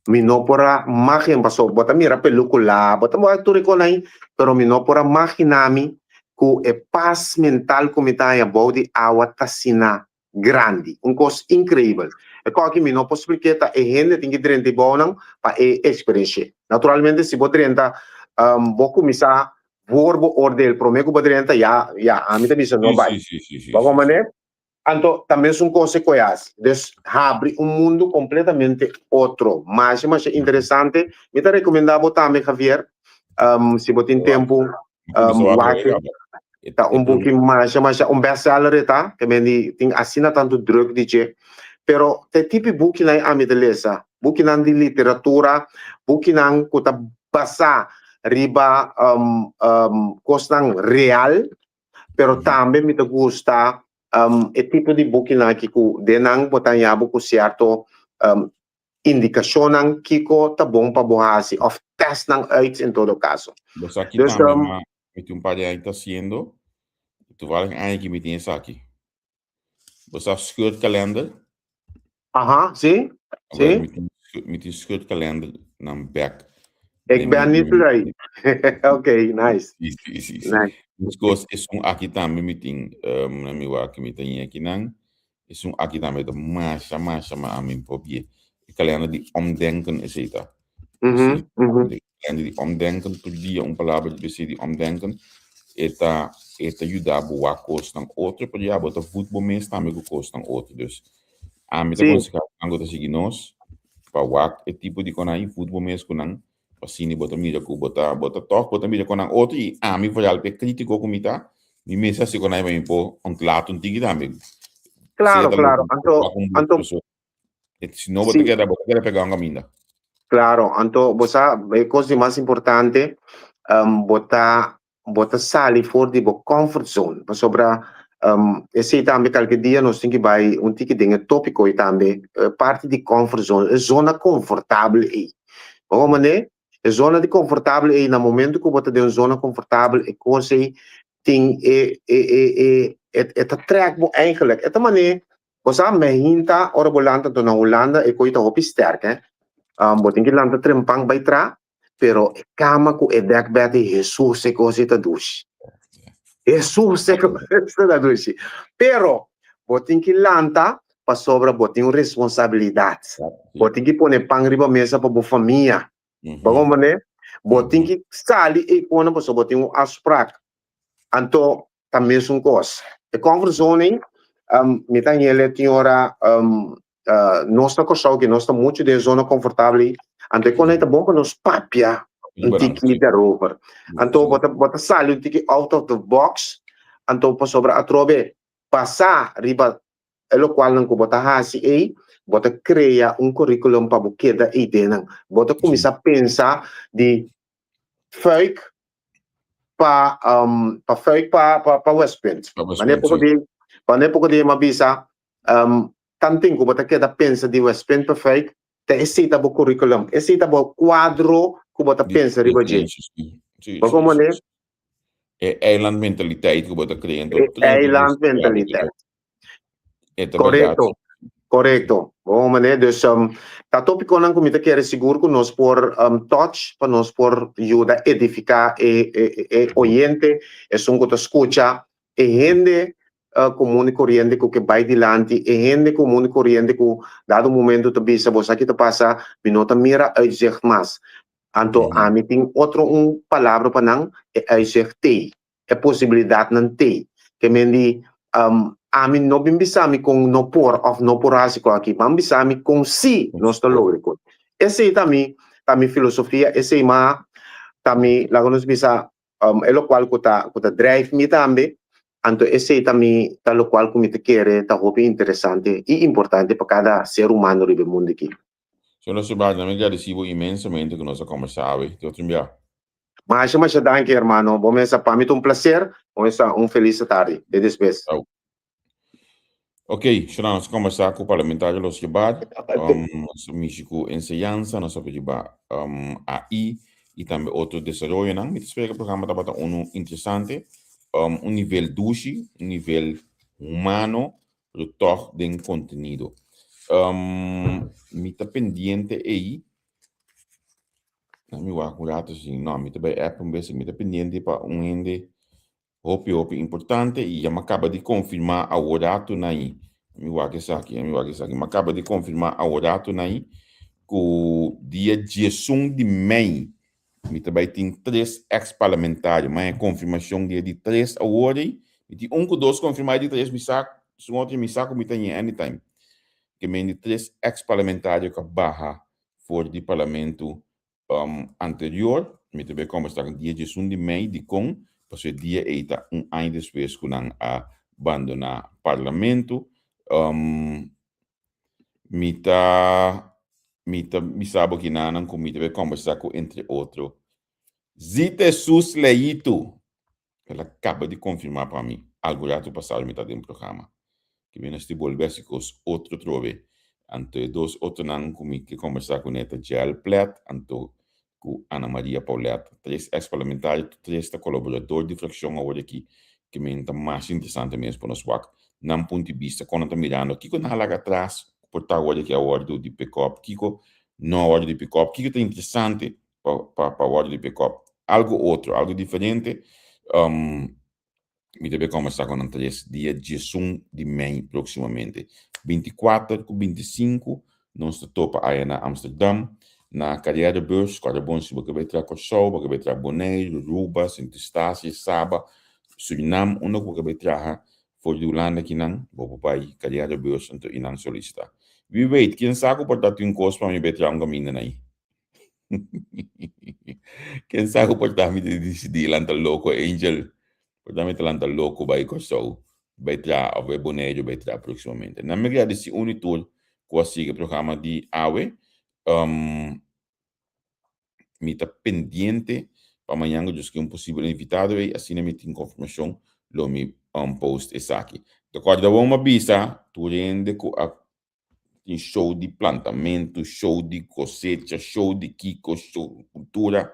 mi no por a magin paso bo ta mira película, bo ta wak tur e kon ai, pero mi no por a magina mi ku e pas mental ku mi ta haña bou di awa ta asina grandi, un kos inkreibel. E kòki mi no por splik'é ta e hende tin ki drenta e bounan pa e eksperensh'é. Naturalmente si bo drenta bo kuminsá voor bo oordeel promé ku bo drenta ya ya ami ta bisa no bai. Bo a manera? Anto ta mesun kos e koe hasi. Dus habri un mundu kompletamente otro. Masha masha interesante. Mi ta rekomendá bo tambe Javier si bo tin tempu wak Ta un buki masha masha un bestseller e ta, ke men di tin asina tantu druk di dje. Pero ta e tipi bukinan ami ta lesa, bukinan di literatura, bukinan ku ta basá riba kosnan real, pero tambe mi ta gusta e tipo di bukinan aki ku den nan bo ta haña bo ku sierto indikashonnan kiko ta bon pa bo hasi òf tèst nan uit en todo kaso. Bo sa ki tambe ma mi tin un par di aña ta hasiendo, toevallig aña ki mi tin esaki. Bo sa scheurkalender? Aha, si, si. Mi tin, mi tin scheurkalender nan bek. Ik ben niet lui. Ok, nice. Si, si, si, si. Nice. Meskos esun aki tambe mi tin, um, na mi wak mi ta aki nan. Esun aki tambe ta masha, masha ma ami popie. E kalender di omdenken esei ta. Mm -hmm. Kalender di omdenken, tur dia un palabra di bc di omdenken. E ta, e ta yuda bo wak kosnan otro, pero ya bo ta voed bo mes tambe ku kosnan otro. Dus ami ta konsehá nan ku ta sigui nos pa wak e tipo di konai, voed bo mes ku nan, pa asina bo ta mira ku bo ta, bo ta tòg bo ta mira ku nan otro i ami vooral p'e kritiko ku mi ta. Mi mes a hasi ku nan pa mi por ontlaat un tiki tambe. Claro, claro. Anto, anto, Si no, bo ta keda, bo ta keda pegá un kaminda. Claro, anto bo sa e kos di mas importante, um, bo ta bo ta sali for di bo comfort zone, pasobra um, esei tambe kalke dia nos tin ki bai un tiki den e tópiko ei tambe, parti di comfort zone, e zona konfortabel ei. Bo komprendé? E zona di konfortabel ei, na momento ku bo ta den un zona konfortabel, e kos ei tin e e e e e ta trèk bo eigenlijk. E ta manera Bo sa mehinta ora bo lanta anto na Hulanda e koe ta hopi sterk eh. Bo tin ki lanta trempan bai tra pero e kama ku e dekbed ei Hesus e kos ei ta dushi. Hesus e kos ei ta dushi. Pero bo tin ki lanta pasobra bo tin un responsabilidat. Bo tin ki pone pan riba mesa pa bo famia. Bo comprende? Bo tin ki sali ei pone pasobra bo tin un afsprak. Anto ta mesun kos. E comfort zone ei, mi ta hele tin ora nos na Kòrsou ke nos ta muchu den zona konfortabel ei, anto e kos ei ta bon pa nos papia un tiki daarover. Anto bo ta bo ta sali un tiki out of the box, anto pasobra atrobe basá riba e lokualnan ku bo ta hasi ei, bo ta krea un curriculum pa bo keda ei den nan. Bo ta kuminsá pensa di fuik pa um, pa fuik pa pa pa Westpunt. Pa Westpunt, Wanneer poko sí. di wanneer poko di ma bisa um, tanten ku bo ta keda pensa di Westpunt pa fuik, ta esei ta bo curriculum, esei ta bo kuadro ku bo ta Di pensa riba dje. referenties, sí. Sí, Bo sí, komo sí, ne? sí. E eilandmentaliteit ku bo ta krea, E eilandmentaliteit. E ta berdad. Korekto, korekto. Bon manera. Dus um, ta tópikonan ku mi ta kere sigur ku nos por um, touch pa nos por yuda edifiká e, e, e oyente, esun ku ta skucha, e hende uh, komun i koriente ku ke bai dilanti, e hende komun i koriente ku dado momento ta bisa bo sa ki ta pasa, mi no ta mira uitzicht mas. Anto ami tin otro un palabra pa nan, e uitzicht t'ei. E posibilidatnan t'ei. Ke men di, ami no bin bisa mi kon no por òf no por hasi kon aki. Ban bisa mi kon sí nos ta logra kon. Esei ta mi, ta mi filosofia, esei ma ta mi, laga nos bisa, e lokual ku ta, ku ta drijf mi tambe. Anto esei ta mi, ta lokual ku mi ta kere ta hopi interesante i importante pa kada ser humano riba e mundu aki. Señor Sebastian, mi gradisi bo inmensamente ku nos a kombersá awe. Te otro bia. Masha masha danki hermano. Bo mesa pa mi ta un placer. Bo mesa un feliz tardi. Te despues. Chao. Ok, Shona, nos a conversa cu parlamentario Los Gebar, nos a mishi cu enseñanza, nos a riba AI y tambe otro desaroyonan. Mi ta spera cu e programa tabata uno interesante, un nivel dushi, un nivel humano, pero toch den contenido. Mi ta pendiente ey. Mi wak un rato si no, mi ta bai app un bes, mi ta pendiente pa un hende hopi hopi importante y ya mi caba di confirma awor rato nai, mi wak esaki, mi wak esaki, mi caba di confirma awor rato nai cu dia diesun di mei mi ta bai tin tres ex parlamentario, mi a confirmacion di e di tres awor ei, mi tin un cu dos confirma, e di tres mi sa, esun otro mi sa cu mi ta ñe anytime, ke men di tres ex parlamentario cu a baha for di parlamento anterior. Mi ta bay combersa cu dia diesun di mei dicon, pasobra e dia ey ta un aña despues cu nan a bandona parlamento. Mi ta mi ta bisa bo kinanan cu mi ta bay combersa cu entre otro Zite Sus Leito. El a caba di confirma pa mi algo rato pasado mi ta den programa. Ke mi mester bolbe haci cos otro trobe. Anto e dos otronan cu mi ke combersa cune ta Gerald Plet anto cu Ana Maria Paulette. Tres ex parlamentario, tur tres ta colaborador di fraccion awor aki. Ke men ta mas interesante mes pa nos wak nan punto di bista, con nan ta mirando, kico nan a laga atras cu por ta awor aki a wordo di pick up, kico no a wordo di pick up, kico ta interesante pa pa pa wòrdu di pick up. Algo otro, algo diferente. Um, mi ta bay conversa con nan tres dia diesun di mei próximamente. 24 ku 25 nos ta topa aya na Amsterdam, na Carrièrebeurs. Kòrda bon si bo ke bay tra Kòrsou, bo ke bay tra Boneiru, Aruba, Sint Eustatius, Saba, Surinam, unda ku bo ke bay traha for di Hulanda kinan, bo por bay Carrièrebeurs anto i nan solisitá. Wie weet, ken sa ku por ta tin un kos pa mi bay traha un kaminda na ei. Ken sa ku por ta mi ta disidí lanta loko Angel. Por ta mi ta lanta loko bai Kòrsou bai traha òf bai Boneiru bai traha próksimamente. Nan mi gradisí un i tur ku a sigui e programa di awe. Mi ta pendiente pa mañan ku Dios ke un posibel invitado ei, asina mi tin konfirmashon lo mi post esaki. Ta kòrda bon mi a bisa tur hende ku a tin show di plantamentu, show di kosecha, show di kiko, show di kultura,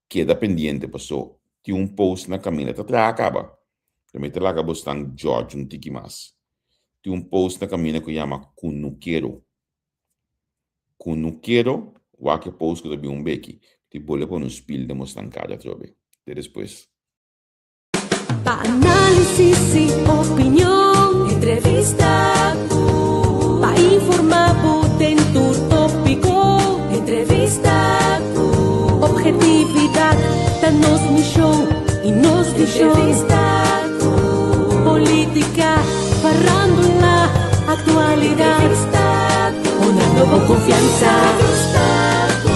keda pendiente paso tin un post na kaminda ta traha kaba. Lo mi ta laga bosnan judge un tiki mas. Tin un post na kaminda ku yama Kunukero. Kunukero, wak e post ku ta bin un beki. Ti bole pone un spil den bosnan kada atrobe. Te despues. Pa análisis y opinion, entrevista cu. Pa informa bo den tur tópico, entrevista cu. Objetividad ta nos misión y nos visión. Entrevista cu. Política, farándula, actualidad. Entrevista cu. Honrando bo confianza. Entrevista cu.